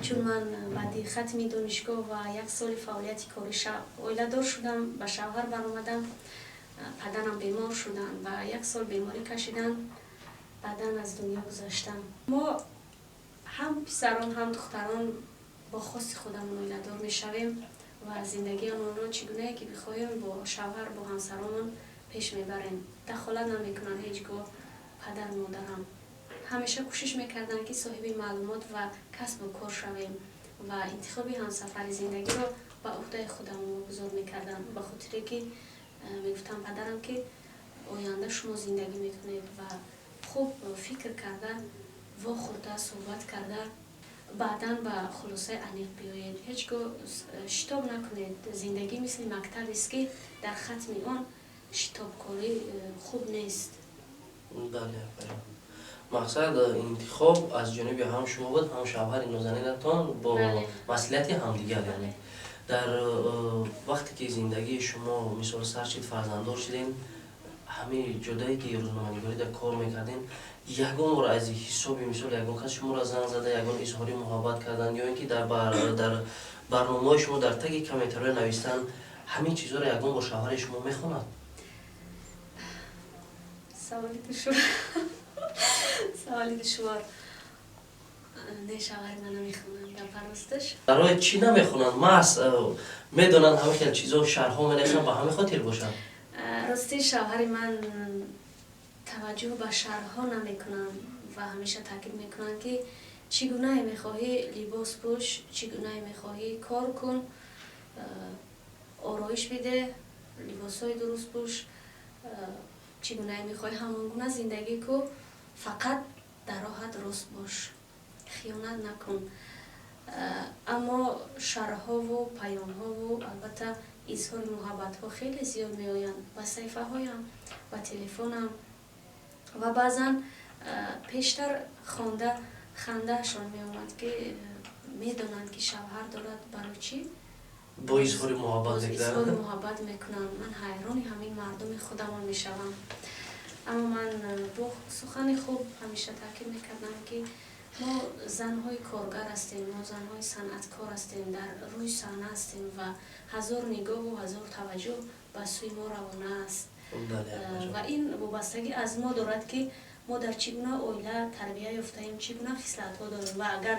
чун ман баъди хатми донишгоҳ ва як соли фаъолияти корӣ оиладор шудам, ба шавҳар баромадам, падарам бемор шуданд ва як сол беморӣ кашиданд, баъдан аз дунё гузаштанд. Мо ҳам писарон, ҳам духтарон бо хости худамон оиладор мешавем ва зиндагиамонро чӣ гунае ки бихоҳем, бо шавҳар, бо ҳамсаромон пеш мебарем. Дахолат намекунанд ҳеҷ гоҳ. Падару модарам ҳамеша кӯшиш мекарданд, ки соҳиби маълумот ва касбу кор шавем ва интихоби ҳамсафари зиндагиро ба уҳдаи худамон вогузор мекарданд, ба хотире ки мегуфтам падарам, ки оянда шумо зиндагӣ мекунед ва хуб фикр карда, вохӯрда, суҳбат карда, баъдан ба хулосаи аниқ биёед. Ҳеҷ гоҳ шитоб накунед. Зиндагӣ мисли мактабест, ки дар хатми он шитобкорӣ хуб нест. Бале, мақсад, интихоб аз ҷониби ҳам шумо буд, ҳам шавҳари нозанинатон, бо маслиҳати ҳамдигар. Яъне дар вақте ки зиндагии шумо, мисол, сар шид, фарзанддор шудем, ҳамаи ҷодае ки рӯзноманигорида кор мекардем, ягон бор аз ҳисоби, мисол, ягон кас шуморо занг зада, ягон изҳори муҳаббат кардан ё ин ки дар барномаҳои шумо дар таги комментариҳо навистан, ҳамин чизҳоро ягон бор шавҳари шумо мехонад? Саволи душвор, саволи душвор. Не, шавҳари ман намехонанд, гапа росташ. Барои чӣ намехонанд? Маҳз медонанд, ҳама хел чизо, шарҳҳо менависанд, ба ҳамин хотир бошад? Рости, шавҳари ман таваҷҷӯҳ ба шарҳҳо намекунанд ва ҳамеша таъкид мекунанд, ки чӣ гунае мехоҳӣ либос пӯш, чӣ гунае мехоҳӣ кор кун, ороиш биде, либосҳои дуруст пӯш, чӣ гунае мехоҳӣ, ҳамон гуна зиндагӣ ку, фақат дар роҳат рост бош, хиёнат накун. Аммо шарҳҳову паёмҳову, албатта, изҳори муҳаббатҳо хеле зиёд меоянд ба саҳифаҳоям, ба телефонам ва баъзан пештар хонда хандаашон меомад, ки медонанд, ки шавҳар дорад, барои чӣ бо изҳори муҳаббат? Изҳори муҳаббат мекунанд. Ман ҳайрони ҳамин мардуми худамон мешавам. Аммо ман бо сухани хуб ҳамеша таъкид мекардам, ки мо занҳои коргар ҳастем, мо занҳои санъаткор ҳастем, дар рӯи саҳна ҳастем ва ҳазор нигоҳу ҳазор таваҷҷӯҳ ба сӯи мо равона аст. Ва ин вобастагӣ аз мо дорад, ки мо дар чӣ гуна оила тарбия ёфтаем, чӣ гуна хислатҳо дорем. Ва агар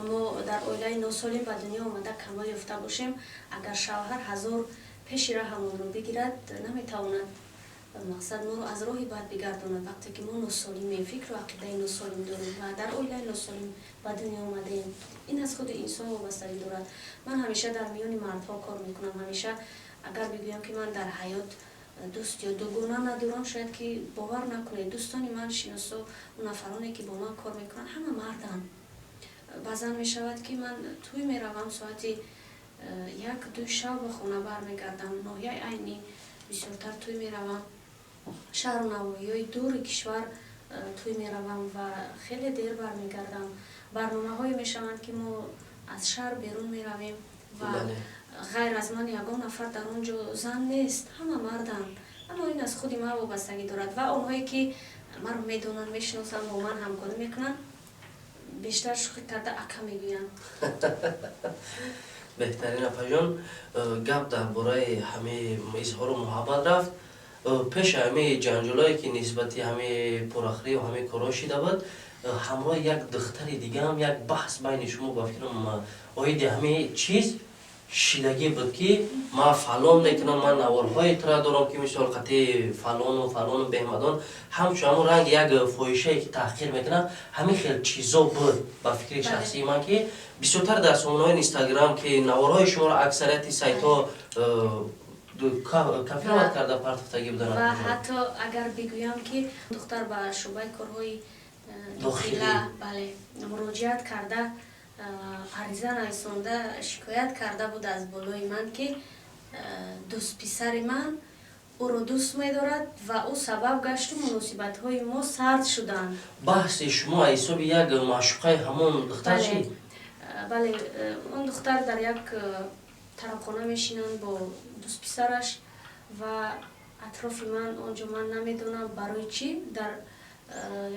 мо дар оилаи носолим ба дунё омада, камол ёфта бошем, агар шавҳар ҳазор пеши раҳамонро бигирад, наметавонад, мақсад, моро аз роҳи бад бигардонад. Вақте ки мо носолимем, фикру ақидаи носолим дорем ва дар оилаи носолим ба дунё омадаем, ин аз худи инсон вобастагӣ дорад. Ман ҳамеша дар миёни мардҳо кор мекунам. Ҳамеша агар бигӯям, ки ман дар ҳаёт дӯст ё дугона надорам, шояд ки бовар накунед. Дӯстони ман, шиносо, нафароне ки бо ман кор мекунанд, ҳама марданд. Баъзан мешавад, ки ман тӯй меравам, соати 1-2 шаб ба хона бармегардам. Ноҳияи Айнӣ бисёртар тӯй меравам, шаҳру навоҳиҳои дури кишвар тӯй меравам ва хеле дер бармегардам. Барномаҳое мешаванд, ки мо аз шаҳр берун меравем ва ғайр аз ман ягон нафар дар он ҷо зан нест, ҳама марданд. Аммо ин аз худи ман вобастагӣ дорад ва онҳое ки маро медонанд, мешиносанд, бо ман ҳамкорӣ мекунанд, бештар шӯхӣ карда «ака» мегӯянд. Беҳтарин, апаҷон. Гап дар бораи ҳамаи изҳору муҳаббат рафт. Пеши ҳамаи ҷанҷолое, ки нисбати ҳамаи пурахриву ҳамаи корҳо шида буд, ҳамроҳи як духтари дигаам як баҳс байни шумо, ба фикрам, оиди ҳамаи чиз Шидагӣ буд, ки ман фалон мекунам, ман наворҳои тура дорам, ки мисол қати фалону фалону беҳмадон, ҳамчун ҳамон ранги як фоҳишае, ки таҳқир мекунад, ҳамин хел чизо буд. Ба фикри шахсии ман, ки бисёртар дар сомонаҳои Инстаграм, ки наворҳои шуморо аксарияти сайтҳо копировать карда партофтагӣ буданд. Ва ҳатто агар бигӯям, ки духтар ба шӯъбаи корҳои дохила, бале, муроҷиат карда, ариза нависонда, шикоят карда буд аз болои ман, ки дӯстписари ман ӯро дӯст медорад ва ӯ сабаб гашту муносибатҳои мо сард шуданд. Баҳси шумо аз ҳисоби як маъшуқаи ҳамон духтар чӣ? Бале, он духтар дар як тарабхона мешинанд бо дӯстписараш ва атрофи ман онҷо, ман намедонам барои чӣ, дар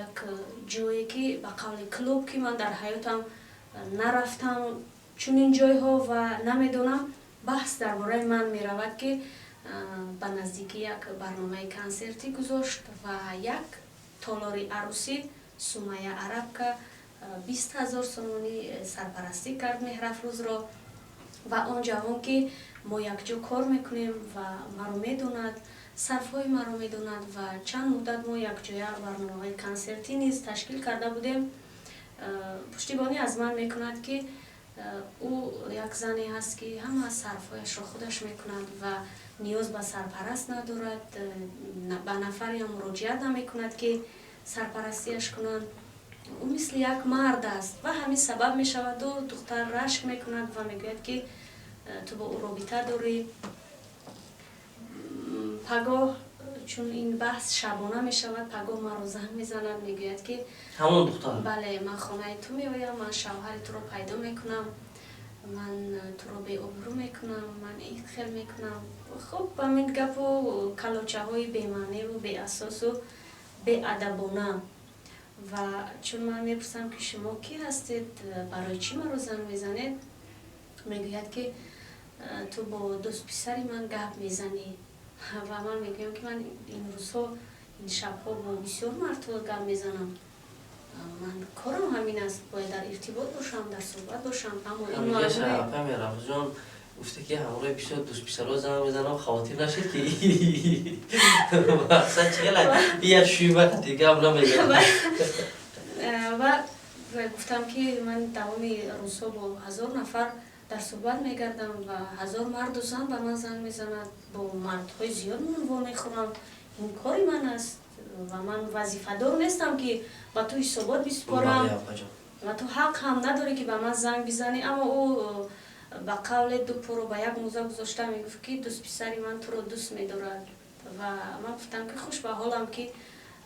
як ҷое, ки ба қавли клуб, ки ман дар ҳаётам нарафтам чунин ҷойҳо ва намедонам, баҳс дар бораи ман меравад, ки ба наздикӣ як барномаи консертӣ гузошт ва як толори арӯсӣ, Сумая Арабка, 20 000 сомонӣ сарпарастӣ кард Меҳрафрӯзро. Ва он ҷавон, ки мо якҷо кор мекунем ва маро медонад, сарфҳои маро медонад, ва чанд муддат мо якҷоя барномаҳои консертӣ низ ташкил карда будем, пуштибонӣ аз ман мекунад, ки ӯ як зане ҳаст, ки ҳама сарфҳояшро худаш мекунад ва ниёз ба сарпараст надорад, ба нафареам муроҷиат намекунад, ки сарпарастиаш кунанд, ӯ мисли як мард аст. Ва ҳамин сабаб мешаваду духтар рашк мекунад ва мегӯяд, ки ту бо ӯ робита дорӣ. Пагоҳ, чун ин баҳс шабона мешавад, пагоҳ маро занг мезанад, мегӯяд, ки Ҳамон духтар? Бале, ман хонаи ту меоям, ман шавҳари туро пайдо мекунам, ман туро беобрӯ мекунам, ман ин хел мекунам. Хуб, ҳамин гапу калочаҳои бемаъневу беасосу беадабона. Ва чун ман мепурсам, ки шумо кӣ ҳастед, барои чӣ маро занг мезанед, мегӯяд, ки ту бо дӯстписари ман гап мезанӣ. Ва ман мегӯям, ки ман ин рӯзҳо, ин шабҳо бо бисёр мардҳо гап мезанам, ман корам ҳамин аст, бояд дар иртибот бошам, дар суҳбат бошам, аммо ин Меҳрафрӯзҷон, гуфте, ки ҳамроҳи бисёр дӯстписарҳо занг мезанам, хавотир нашед, ки мақсад чиела я шӯйба қати гап намезанам. Ва гуфтам, ки ман давоми рӯзҳо бо 1000 нафар дар суҳбат мегардам ва 1000 марду зан ба ман занг мезанад, бо мардҳои зиёд ман вомехӯрам, ин кори ман аст ва ман вазифадор нестам, ки ба ту ҳисобот бисупорам ва ту ҳақ ҳам надорӣ, ки ба ман занг бизанӣ. Аммо ӯ ба қавле ду поро ба як мӯза гузошта мегуфт, ки дӯстписари ман туро дӯст медорад. Ва ман гуфтам, ки хуш ба ҳолам, ки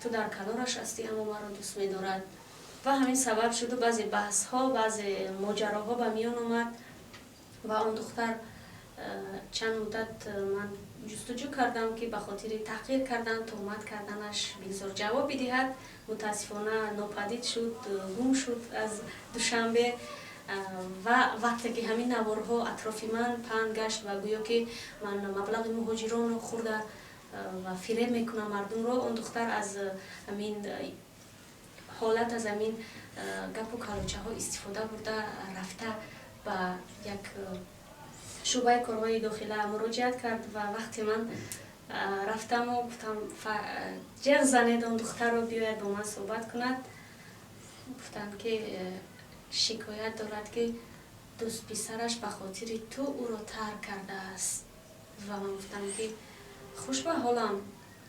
ту дар канораш ҳастӣ, аммо маро дӯст медорад. Ва ҳамин сабаб шуду баъзе баҳсҳо, баъзе моҷароҳо ба миён омад. Ва он духтар чанд муддат ман ҷустуҷӯ кардам, ки ба хотири таҳқир кардан, туҳмат карданаш бигзор ҷавоб бидиҳад. Мутаассифона, нопадид шуд, гум шуд аз Душанбе. Ва вақте ки ҳамин наворҳо атрофи ман паҳн гашт ва гӯё ки ман маблағи муҳоҷиронро хӯрда ва фиреб мекунам мардумро, он духтар аз ҳамин ҳолат, аз ҳамин гапу калочаҳо истифода бурда, рафта ба як шӯъбаи корҳои дохила муроҷиат кард. Ва вақте ман рафтаму гуфтам, ҷеғ занед он духтарро, биёяд бо ман суҳбат кунад, гуфтанд, ки шикоят дорад, ки дӯстписараш ба хотири ту ӯро тарк кардааст. Ва ман гуфтам, ки хуш ба ҳолам,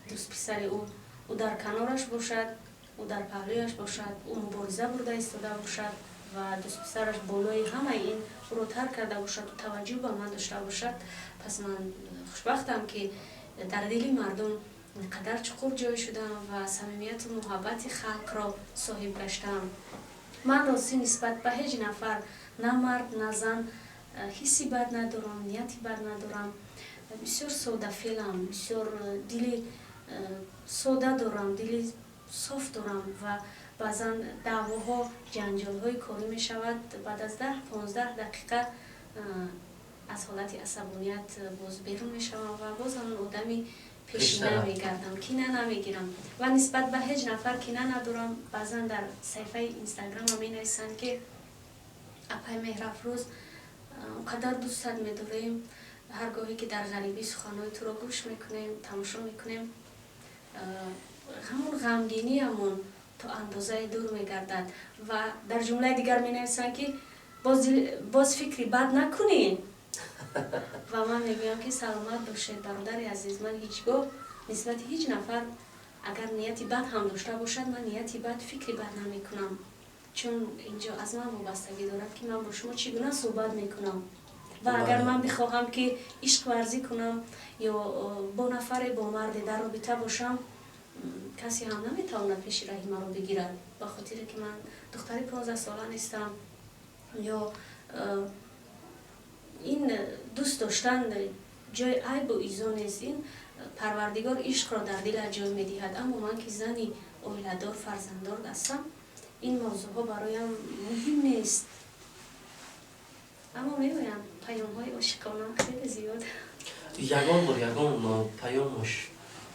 дӯстписари ӯ дар канораш бошад, ӯ дар паҳлӯяш бошад, ӯ мубориза бурда истода бошад ва дӯстписараш болои ҳамаи ин ӯро тарк карда бошад, таваҷҷӯҳ ба ман дошта бошад. Пас ман хушбахтам, ки дар дили мардум қадар чуқур ҷой шудам ва самимияту муҳаббати халқро соҳиб гаштам. Ман ростӣ нисбат ба ҳеҷ нафар, на мард, на зан, ҳисси бад надорам, нияти бад надорам. Бисёр содафелам, бисёр дили сода дорам, дили соф дорам. Ва баъзан даъвоҳо, ҷанҷолҳои корӣ мешавад, баъд аз 10-15 дақиқа аз ҳолати асабоният боз берун мешавам ва боз ҳамон одами пешина мегардам, кина намегирам ва нисбат ба ҳеҷ нафар кина надорам. Баъзан дар саҳифаи Инстаграмам менависанд, ки апай Меҳрафрӯз. Он қадар дӯстат медорем. Ҳар гоҳе ки дар ғарибӣ суханҳои туро гӯш мекунем, тамошо мекунем, ҳамон ғамгиниамон то андозае дур мегардад. Ва дар ҷумлаи дигар менависанд, ки боз фикри бад накунӣ. Ва ман мегӯям, ки саломат бошед, бародари азиз. Ман ҳеҷ гоҳ нисбати ҳеҷ нафар, агар нияти бад ҳам дошта бошад, ман нияти бад, фикри бад намекунам, чун инҷо аз ман вобастагӣ дорад, ки ман бо шумо чӣ гуна суҳбат мекунам. Ва агар ман бихоҳам, ки ишқварзӣ кунам ё бо нафаре, бо марде дар робита бошам, касе ҳам наметавонад пеши раҳи маро бигирад, ба хотире ки ман духтари 15-сола нестам. Ё ин дӯст доштан ҷои айбу изо нест. Ин Парвардигор ишқро дар дилат ҷой медиҳад. Аммо ман, ки зани оиладор, фарзанддор ҳастам, ин мавзӯъҳо бароям муҳим нест. Аммо меоянд паёмҳои ошиқона хеле зиёд. Ягон бор ягон паёмош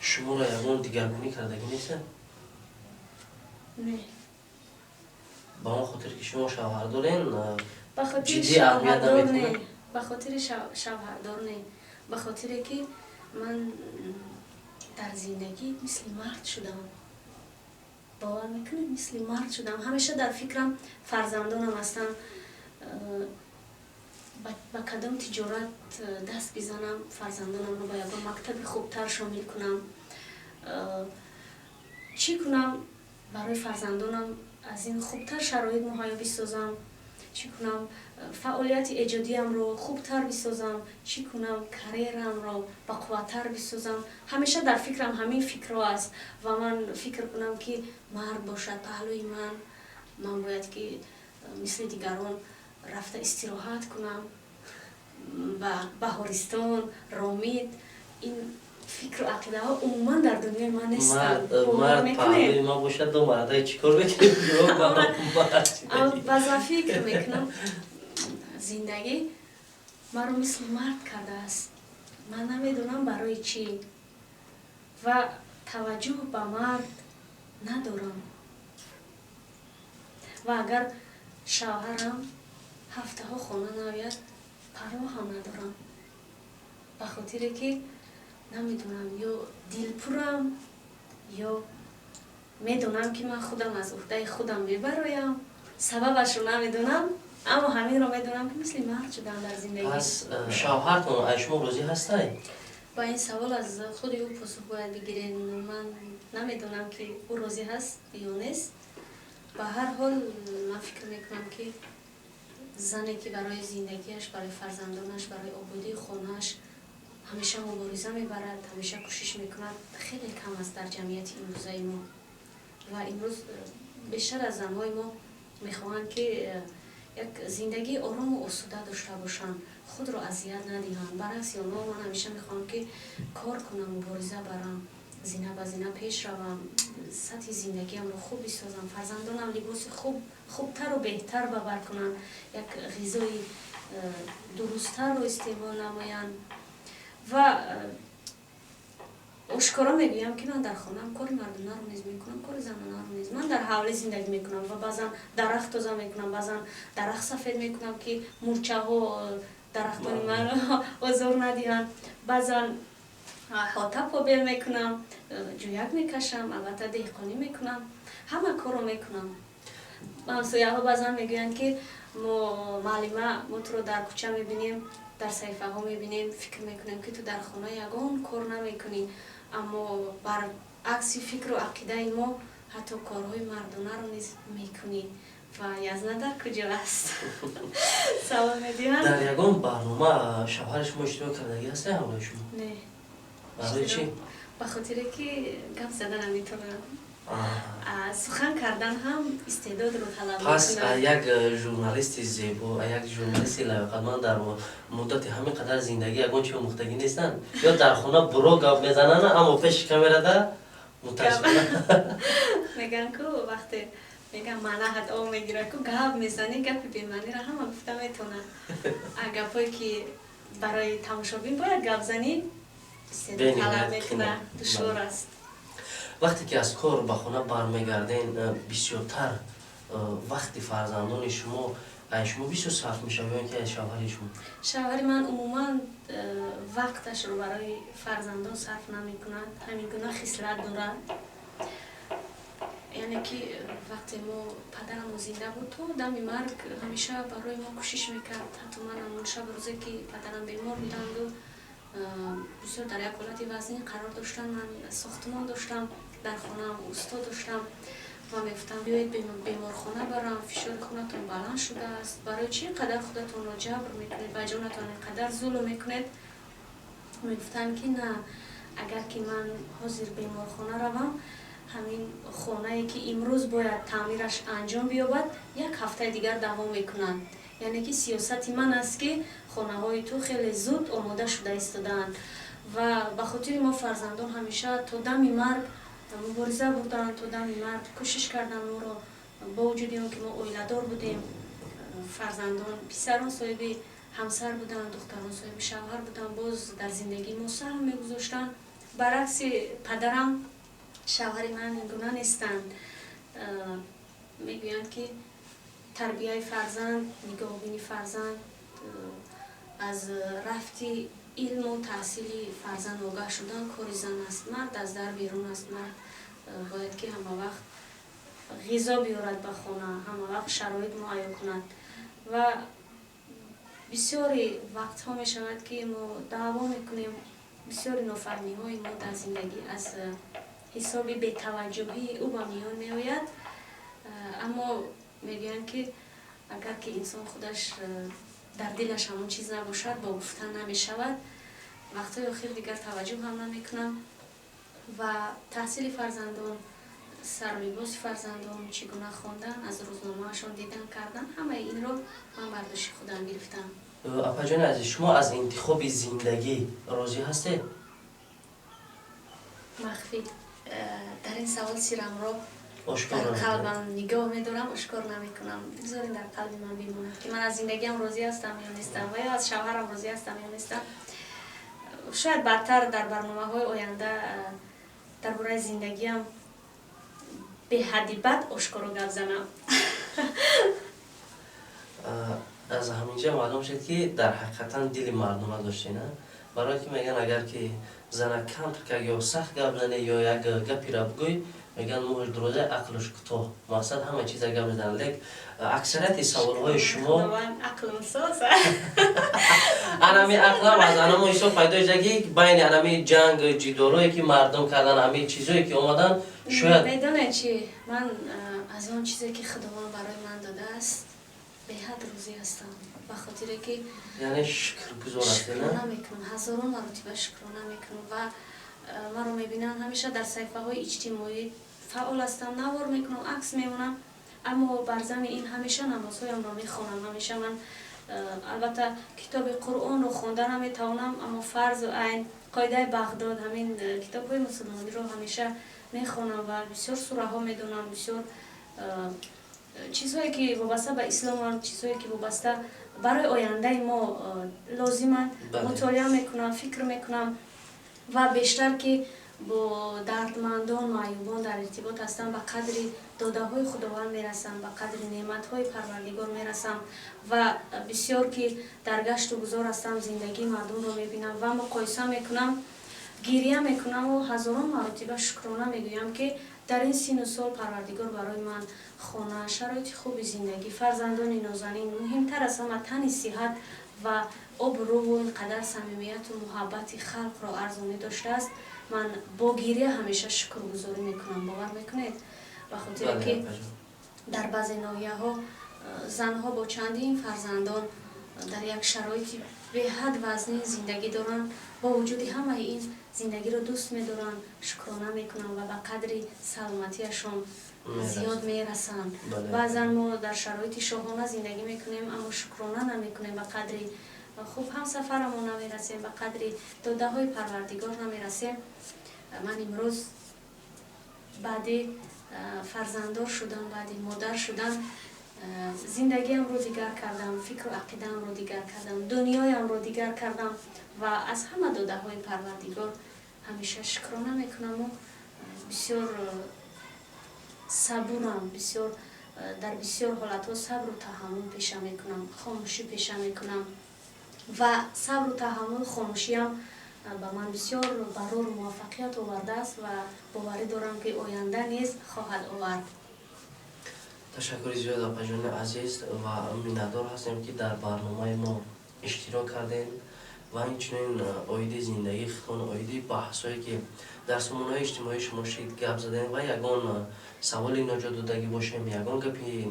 шуморо ягон дигаргунӣ кардагӣ неста? Не. Ба он хотир, ки шумо шавҳар дорен? Ба хотири Ҷиддӣ аҳамият шавҳардор не. наметавонад? Ба хотири шавҳардор не, ба хотире ки ман дар зиндагӣ мисли мард шудам. Бовар мекунед, мисли мард шудам. Ҳамеша дар фикрам фарзандонам ҳастанд. Ба кадом тиҷорат даст бизанам, фарзандонамро ба ягон мактаби хубтар шомил кунам, чӣ кунам, барои фарзандонам аз ин хубтар шароит муҳайё бисозам, чӣ кунам, фаъолияти эҷодиамро хубтар бисозам, чӣ кунам, карьераамро бақувваттар бисозам. Ҳамеша дар фикрам ҳамин фикрҳо аст. Ва ман фикр кунам, ки мард бошад паҳлӯи ман, ман бояд ки мисли дигарон рафта истироҳат кунам ба Баҳористон, Ромит. Ин фикру ақидаҳо умуман дар дунёи ман нестанд. Мард паҳлӯи ман бошад, ду мардаи чӣ кор мекунем? Баъзан фикр мекунам, зиндагӣ маро мисли мард кардааст. Ман намедонам барои чӣ ва таваҷҷӯҳ ба мард надорам. Ва агар шавҳарам ҳафтаҳо хона наояд, парво ҳам надорам, ба хотире ки намедонам, ё дилпурам, ё медонам, ки ман худам аз уҳдаи худам мебароям. Сабабашро намедонам, аммо ҳаминро медонам, ки мисли мард шудам дар зиндагӣ. Пас шавҳартон аз шумо розӣ ҳастай? Ба ин савол аз худи ӯ посух бояд бигиред. Ман намедонам, ки ӯ розӣ ҳаст ё нест. Ба ҳар ҳол, ман фикр мекунам, ки зане, ки барои зиндагиаш, барои фарзандонаш, барои ободии хонааш ҳамеша мубориза мебарад, ҳамеша кӯшиш мекунад, хеле кам аст дар ҷамъияти имрӯзаи мо. Ва имрӯз бештар аз занҳои мо мехоҳанд, ки як зиндагии орому осуда дошта бошанд, худро азият надиҳанд. Баръакси онҳо, ман ҳамеша мехоҳам, ки кор кунам, мубориза барам, зина ба зина пеш равам, сатҳи зиндагиамро хуб бисозам, фарзандонам либоси хуб, хубтару беҳтар бабар кунанд, як ғизои дурусттарро истеъмол намоянд. Ва ошкоро мегӯям, ки ман дар хонаам кори мардонаро низ мекунам, кори занонаро низ. Ман дар ҳавлӣ зиндагӣ мекунам ва баъзан дарахт тоза мекунам, баъзан дарахт сафед мекунам, ки мурчаҳо дарахтони маро озор надиҳанд, баъзан хота побел мекунам, ҷӯяк мекашам, албатта, деҳқонӣ мекунам, ҳама корро мекунам. Ҳамсояҳо баъзан мегӯянд, ки мо, муаллима, мо туро дар кӯча мебинем, дар саҳифаҳо мебинем, фикр мекунем, ки ту дар хона ягон кор намекунӣ, аммо баръакси фикру ақидаи мо ҳатто корҳои мардонаро низ мекунӣ. Ва Язна дар куҷо аст? Савол медиҳанд. Дар ягон барнома шавҳари шумо иштирок кардагӣ ҳастед ҳамроҳи шумо? Не. Барои чӣ? Ба хотире ки гап зада наметавонам. Сухан кардан ҳам истеъдодро талаб Пас мекунад. як журналисти зебо, як журналисти лаёқатманд дар муддати ҳамин қадар зиндагӣ ягон чи омӯхтагӣ нестанд? Ё дар хона буро гап мезананд, аммо пеши камерада мутаассифона? Мегӯянд ку, вақте мегӯям, маънаҳат об мегирад ку, гап мезанӣ, гапи бемаъниро ҳама гуфта метавонад, а гапҳое, ки барои тамошобин бояд гап занӣ, истеъдод талаб Бениҳоят мекунад, қимат. душвор аст. Вақте ки аз кор ба хона бармегарден, бисёртар вақти фарзандони шумо Ай шумо бисёр сарф мешавад ё ин ки ай шавҳари шумо? Шавҳари ман умуман вақташро барои фарзандон сарф намекунад, ҳамин гуна хислат дорад. Яъне ки вақте мо падарамон зинда буд, то дами марг ҳамеша барои мо кӯшиш мекард. Ҳатто ман ҳамон шаб рӯзе ки падарам бемор буданду бисёр дар як ҳолати вазнин қарор доштанд, ман сохтмон доштам, дар хонаам усто доштам ва мегуфтам: «Биёед, беморхона барам, фишори хунатон баланд шудааст, барои чӣ ин қадар худатонро ҷабр мекунед, ба ҷонатон ин қадар зулм мекунед?» Мегуфтанд ки на, агар ки ман ҳозир беморхона равам, ҳамин хонае ки имрӯз бояд таъмираш анҷом биёбад, як ҳафтаи дигар давом мекунад. Яъне ки сиёсати ман аст, ки хонаҳои ту хеле зуд омода шуда истодаанд. Ва ба хотири мо фарзандон ҳамеша то дами марг мубориза бурданд, то дами марг кӯшиш карданд моро. Бо вуҷуди он ки мо оиладор будем, фарзандон, писарон соҳиби ҳамсар буданд, духтарон соҳиби шавҳар буданд, боз дар зиндагии мо саҳм мегузоштанд. Баръакси падарам, шавҳари ман ин гуна нестанд. Мегӯянд ки тарбияи фарзанд, нигоҳубини фарзанд, аз рафти илму таҳсили фарзанд огаҳ шудан кори зан аст, мард аз дар берун аст, мард бояд ки ҳама вақт ғизо биёрад ба хона, ҳама вақт шароит муайян кунад. Ва бисёри вақтҳо мешавад, ки мо даъво мекунем, бисёри нофаҳмиҳои мо дар зиндагӣ аз ҳисоби бетаваҷҷӯҳии ӯ ба миён меояд. Аммо мегӯянд, ки агар ки инсон худаш дар дилаш ҳамон чиз набошад, бо гуфтан намешавад. Вақтҳои охир дигар таваҷҷӯҳ ҳам намекунам ва таҳсили фарзандон, сарулибоси фарзандон, чӣ гуна хондан, аз рӯзномаашон дидан кардан, ҳамаи инро ман бар дӯши худам гирифтам. Апаҷони азиз, шумо аз интихоби зиндагӣ розӣ ҳастед? Махфӣ дар ин савол сирамро дар қалбам нигоҳ медорам, ошкор намекунам. Бигзорин дар қалби ман бимонад, ки ман аз зиндагиам розӣ ҳастам ё нестам ва ё аз шавҳарам розӣ ҳастам ё нестам. Шояд баъдтар дар барномаҳои оянда дар бораи зиндагиам беҳадди бад ошкоро гап занам. Аз ҳаминҷа маълум шуд, ки дар ҳақиқатан дили мардона доштена, барое ки мегӯянд, агар ки зана камтар ё сахт гап зане ё як гапира бигӯй, мегӯянд, мӯҳаш дуроза, ақлаш кӯтоҳ. Мақсад, ҳама чиза гап мезананд, лек аксарияти саволҳои шумо анами ақлам аз анамо ҳисоб пайдо шуда, ки байни анами ҷанг ҷидолое ки мардум кардан, ҳами чизое ки омадан, шояд. Медонед чи, ман аз он чизе ки Худованд барои ман додааст, беҳад розӣ ҳастам, ба хотире ки Яъне шукргузор ҳастед? Шукрона мекунам, ҳазорон маротиба шукрона мекунам. Ва маро мебинанд, ҳамеша дар саҳифаҳои иҷтимоӣ фаъол ҳастам, навор мекунам, акс мемонам, аммо бар зами ин ҳамеша намозҳоямро мехонам. Ҳамеша ман албатта китоби Қуръонро хонда наметавонам, аммо фарзу айн, қоидаи Бағдод, ҳамин китобҳои мусулмониро ҳамеша мехонам ва бисёр сураҳо медонам, бисёр чизҳое ки вобаста ба исломанд, чизҳое ки вобаста барои ояндаи мо лозиманд, мутолиа мекунам, фикр мекунам. Ва бештар ки бо дардмандон, маъюбон дар иртибот ҳастам, ба қадри додаҳои Худованд мерасам, ба қадри неъматҳои Парвардигор мерасам. Ва бисёр ки дар гашту гузор ҳастам, зиндагии мардумро мебинам ва муқоиса мекунам, гирия мекунаму ҳазорон маротиба шукрона мегӯям, ки дар ин сину сол Парвардигор барои ман хона, шароити хуби зиндагӣ, фарзандони нозанин, муҳимтар аз ҳама тани сиҳат ва обрӯву ин қадар самимияту муҳаббати халқро арзонӣ доштааст. Ман бо гирия ҳамеша шукргузорӣ мекунам, бовар мекунед, ба хотире ки дар баъзе ноҳияҳо занҳо бо чандин фарзандон дар як шароити беҳад вазнин зиндагӣ доранд. Бо вуҷуди ҳамаи ин зиндагиро дӯст медоранд, шукрона мекунанд ва ба қадри саломатиашон зиёд мерасанд. Баъзан мо дар шароити шоҳона зиндагӣ мекунем, аммо шукрона намекунем, ба қадри хуб ҳамсафарамон намерасем, ба қадри додаҳои Парвардигор намерасем. Ман имрӯз баъди фарзанддор шудан, баъди модар шудан зиндагиамро дигар кардам, фикру ақидаамро дигар кардам, дунёямро дигар кардам ва аз ҳама додаҳои Парвардигор ҳамеша шукрона мекунаму бисёр сабурам, бисёр Дар бисёр ҳолатҳо сабру таҳаммул пеша мекунам, хомӯшӣ пеша мекунам ва сабру таҳаммул, хомӯшиам ба ман бисёр барору муваффақият овардааст ва боварӣ дорам, ки оянда низ хоҳад овард. Ташаккури зиёд, апаҷони азиз, ва миннатдор ҳастем, ки дар барномаи мо иштирок кардем ва инчунин оиди зиндагии худтон, оиди баҳсҳое, ки дар сомонаҳои иҷтимоӣ шумо шид, гап задем ва ягон саволи ноҷо додагӣ бошем, ягон гапи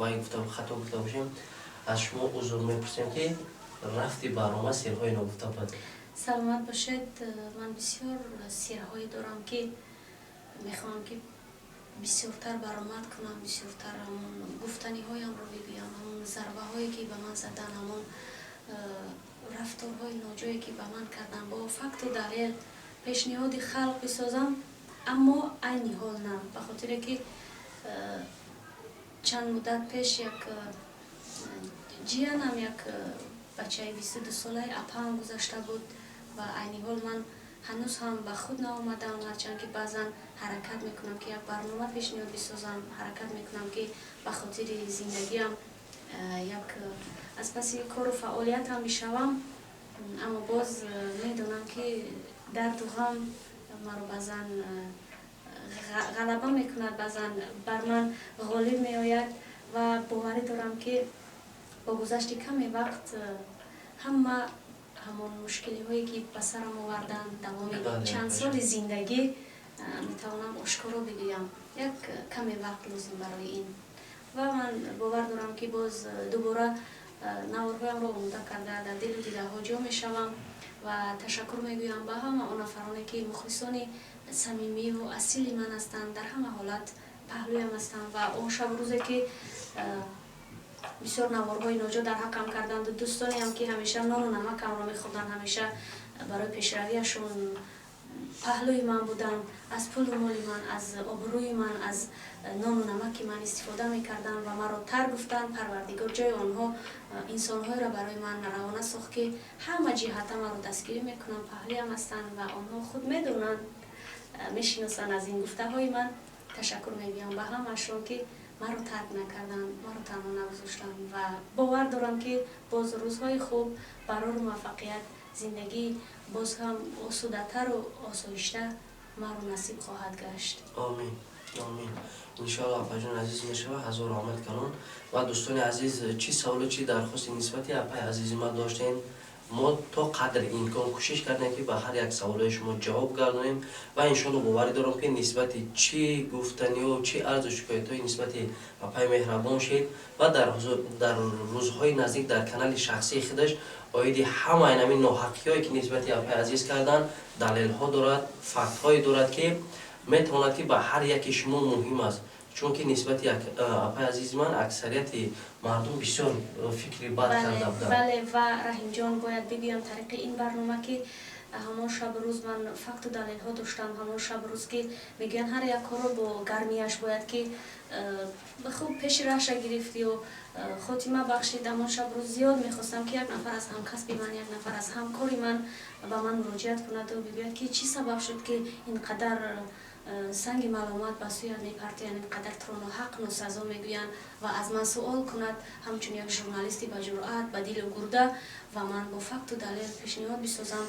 вай гуфта, хато гуфта бошем, аз шумо узр мепурсем, ки рафти барнома сирҳои ногуфта буд. Саломат бошед. Ман бисёр сирҳое дорам, ки мехоҳам, ки бисёртар баромад кунам, бисёртар ҳамон гуфтаниҳоямро бигӯям, ҳамон зарбаҳое, ки ба ман задан, ҳамон рафторҳои ноҷое, ки ба ман карданд, бо факту далел пешниҳоди халқ бисозам, аммо айни ҳол на, ба хотире ки чанд муддат пеш як ҷиянам, як бачаи 22-солаи апаам гузашта буд ва айни ҳол ман ҳанӯз ҳам ба худ наомадам, ҳарчанд ки баъзан ҳаракат мекунам, ки як барнома пешниҳод бисозам, ҳаракат мекунам, ки ба хотири зиндагиам як аз паси кору фаъолиятам бишавам, аммо боз медонам, ки дарду ғам маро баъзан ғалаба мекунад, баъзан бар ман ғолиб меояд ва боварӣ дорам, ки бо гузашти каме вақт ҳама ҳамон мушкилиҳое, ки ба сарам оварданд давоми чанд соли зиндагӣ, метавонам ошкоро бигӯям. Як каме вақт лозим барои ин ва ман бовар дорам, ки боз дубора наворҳоямро омода карда, дар дилу дидаҳо ҷо мешавам ва ташаккур мегӯям ба ҳама он нафароне, ки мухлисони самимиву асили ман ҳастанд, дар ҳама ҳолат паҳлӯям ҳастанд ва он шабу рӯзе, ки бисёр наворҳои ноҷо дар ҳаққам карданду дӯстонеам, ки ҳамеша нону намакамро мехӯрданд, ҳамеша барои пешравиашон паҳлӯи ман буданд, аз пулу моли ман, аз обрӯи ман, аз нону намаки ман истифода мекарданд ва маро тар гуфтанд. Парвардигор ҷои онҳо инсонҳоеро барои ман равона сохт, ки ҳама ҷиҳата маро дастгирӣ мекунанд, паҳлӯям ҳастанд ва онҳо худ медонанд, мешиносанд аз ин гуфтаҳои ман. Ташаккур мегӯям ба ҳамаашон, ки маро тарк накарданд, маро танҳо нагузоштанд ва бовар дорам, ки боз рӯзҳои хуб, барору муваффақият, зиндагӣ боз ҳам осудатару осоишта маро насиб хоҳад гашт. Омин, омин, иншоалло, апаҷон азиз, мешава. Ҳазор раҳмат калон. Ва дӯстони азиз, чӣ саволу чӣ дархости нисбати апаи азизи ма доштем, мо то қадри имкон кӯшиш кардем, ки ба ҳар як саволҳои шумо ҷавоб гардонем ва иншоалло боварӣ дорам, ки нисбати чӣ гуфтаниҳо, чӣ арзу шикоятҳои нисбати апаи меҳрабон шед ва дар рӯзҳои наздик дар канали шахсии худаш оиди ҳамаи ҳамин ноҳақиҳое, ки нисбати апаи азиз карданд, далелҳо дорад, фактҳое дорад, ки метавонад, ки ба ҳар яки шумо муҳим аст, чунки нисбати апаи азизи ман аксарияти мардум бисёр фикри бад карда буданд. Бале, ва Раҳимҷон, бояд бигӯям тариқи ин барнома, ки ҳамон шабу рӯз ман факту далелҳо доштам. Ҳамон шабу рӯз, ки мегӯянд, ҳар як корро бо гармияш бояд, ки хуб пеши раҳша гирифт ё хотима бахшид. Ҳамон шабу рӯз зиёд мехостам, ки як нафар аз ҳамкасби ман, як нафар аз ҳамкори ман ба ман муроҷиат кунаду бигӯяд, ки чӣ сабаб шуд, ки ин қадар санги маломат ба сӯят мепартоянд, ин қадар туро ноҳақ, носазо мегӯянд ва аз ман суол кунад ҳамчун як журналисти ба ҷуръат, ба дилу гурда ва ман бо факту далел пешниҳод бисозам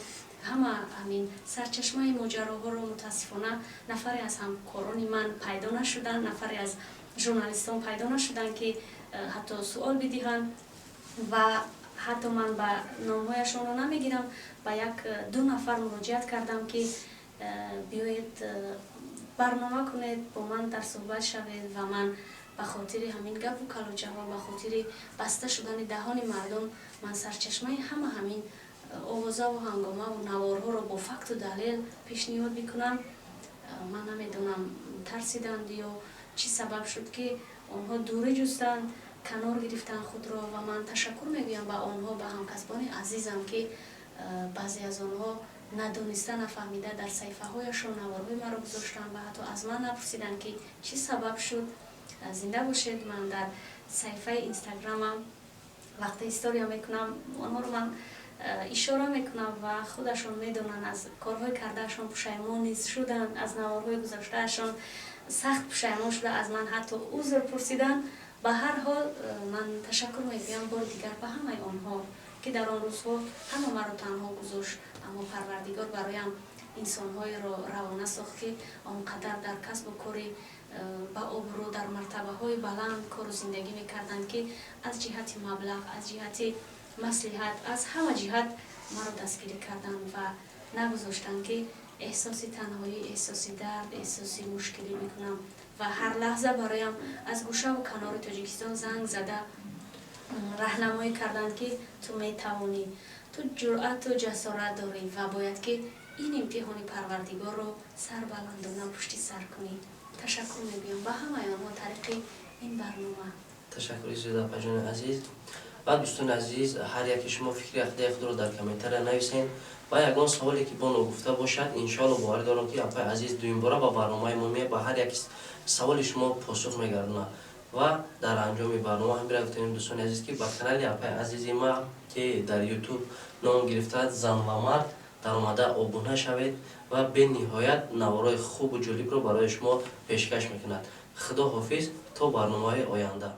ҳама ҳамин сарчашмаи моҷароҳоро. Мутаассифона, нафаре аз ҳамкорони ман пайдо нашуданд, нафаре аз журналистон пайдо нашуданд, ки ҳатто суол бидиҳанд ва ҳатто ман ба номҳояшонро намегирам, ба як ду нафар муроҷиат кардам, ки биёед, барнома кунед, бо ман дар суҳбат шавед ва ман ба хотири ҳамин гапу калочаҳо, ба хотири баста шудани даҳони мардум, ман сарчашмаи ҳама ҳамин овозаву ҳангомаву наворҳоро бо факту далел пешниҳод мекунам. Ман намедонам, тарсиданд ё чӣ сабаб шуд, ки онҳо дурӣ ҷустанд, канор гирифтанд худро ва ман ташаккур мегӯям ба онҳо, ба ҳамкасбони азизам, ки баъзе аз онҳо надониста, нафаҳмида дар саҳифаҳояшон наворҳои маро гузоштанд ва ҳатто аз ман напурсиданд, ки чӣ сабаб шуд. Зинда бошед. Ман дар саҳифаи Инстаграмам вақте история мекунам, онҳоро ман ишора мекунам ва худашон медонанд, аз корҳои кардаашон пушаймон низ шуданд, аз наворҳои гузоштаашон. Сахт пушаймон шуда, аз ман ҳатто узр пурсиданд. Ба ҳар ҳол, ман ташаккур мегӯям бори дигар ба ҳамаи онҳо, ки дар он рӯзҳо ҳама маро танҳо гузошт, аммо Парвардигор бароям инсонҳоеро равона сохт, ки он қадар дар касбу кори ба обрӯ, дар мартабаҳои баланд кору зиндагӣ мекарданд, ки аз ҷиҳати маблағ, аз ҷиҳати маслиҳат, аз ҳама ҷиҳат маро дастгирӣ карданд ва нагузоштанд, ки эҳсоси танҳоӣ, эҳсоси дард, эҳсоси мушкилӣ мекунам. Ва ҳар лаҳза бароям аз гӯшаву канори Тоҷикистон занг зада, раҳнамоӣ карданд, ки ту метавонӣ, ту ҷуръату ҷасорат дорӣ ва бояд ки ин имтиҳони Парвардигорро сарбаландона пушти сар кунӣ. Ташаккур мегӯям ба ҳамаи онҳо тариқи ин барнома. Ташаккури зиёд, апаҷони азиз. Баъд, дӯстони азиз, ҳар яке шумо фикри ақидаи худро дар комментария нависед ва ягон саволе ки бо ногуфта бошад, иншоалло, боварӣ дорам, ки апаи азиз дуюмбора ба барномаи мо меяд, ба ҳар як саволи шумо посух мегардонад. Ва дар анҷоми барнома ҳамира гуфтем, дӯстони азиз, ки ба канали апаи азизи ма, ки дар Ютуб ном гирифтааст «Зан ва мард», даромада обуна шавед ва бениҳоят наворои хубу ҷолибро барои шумо пешкаш мекунад. Худо ҳофиз, то барномаҳои оянда.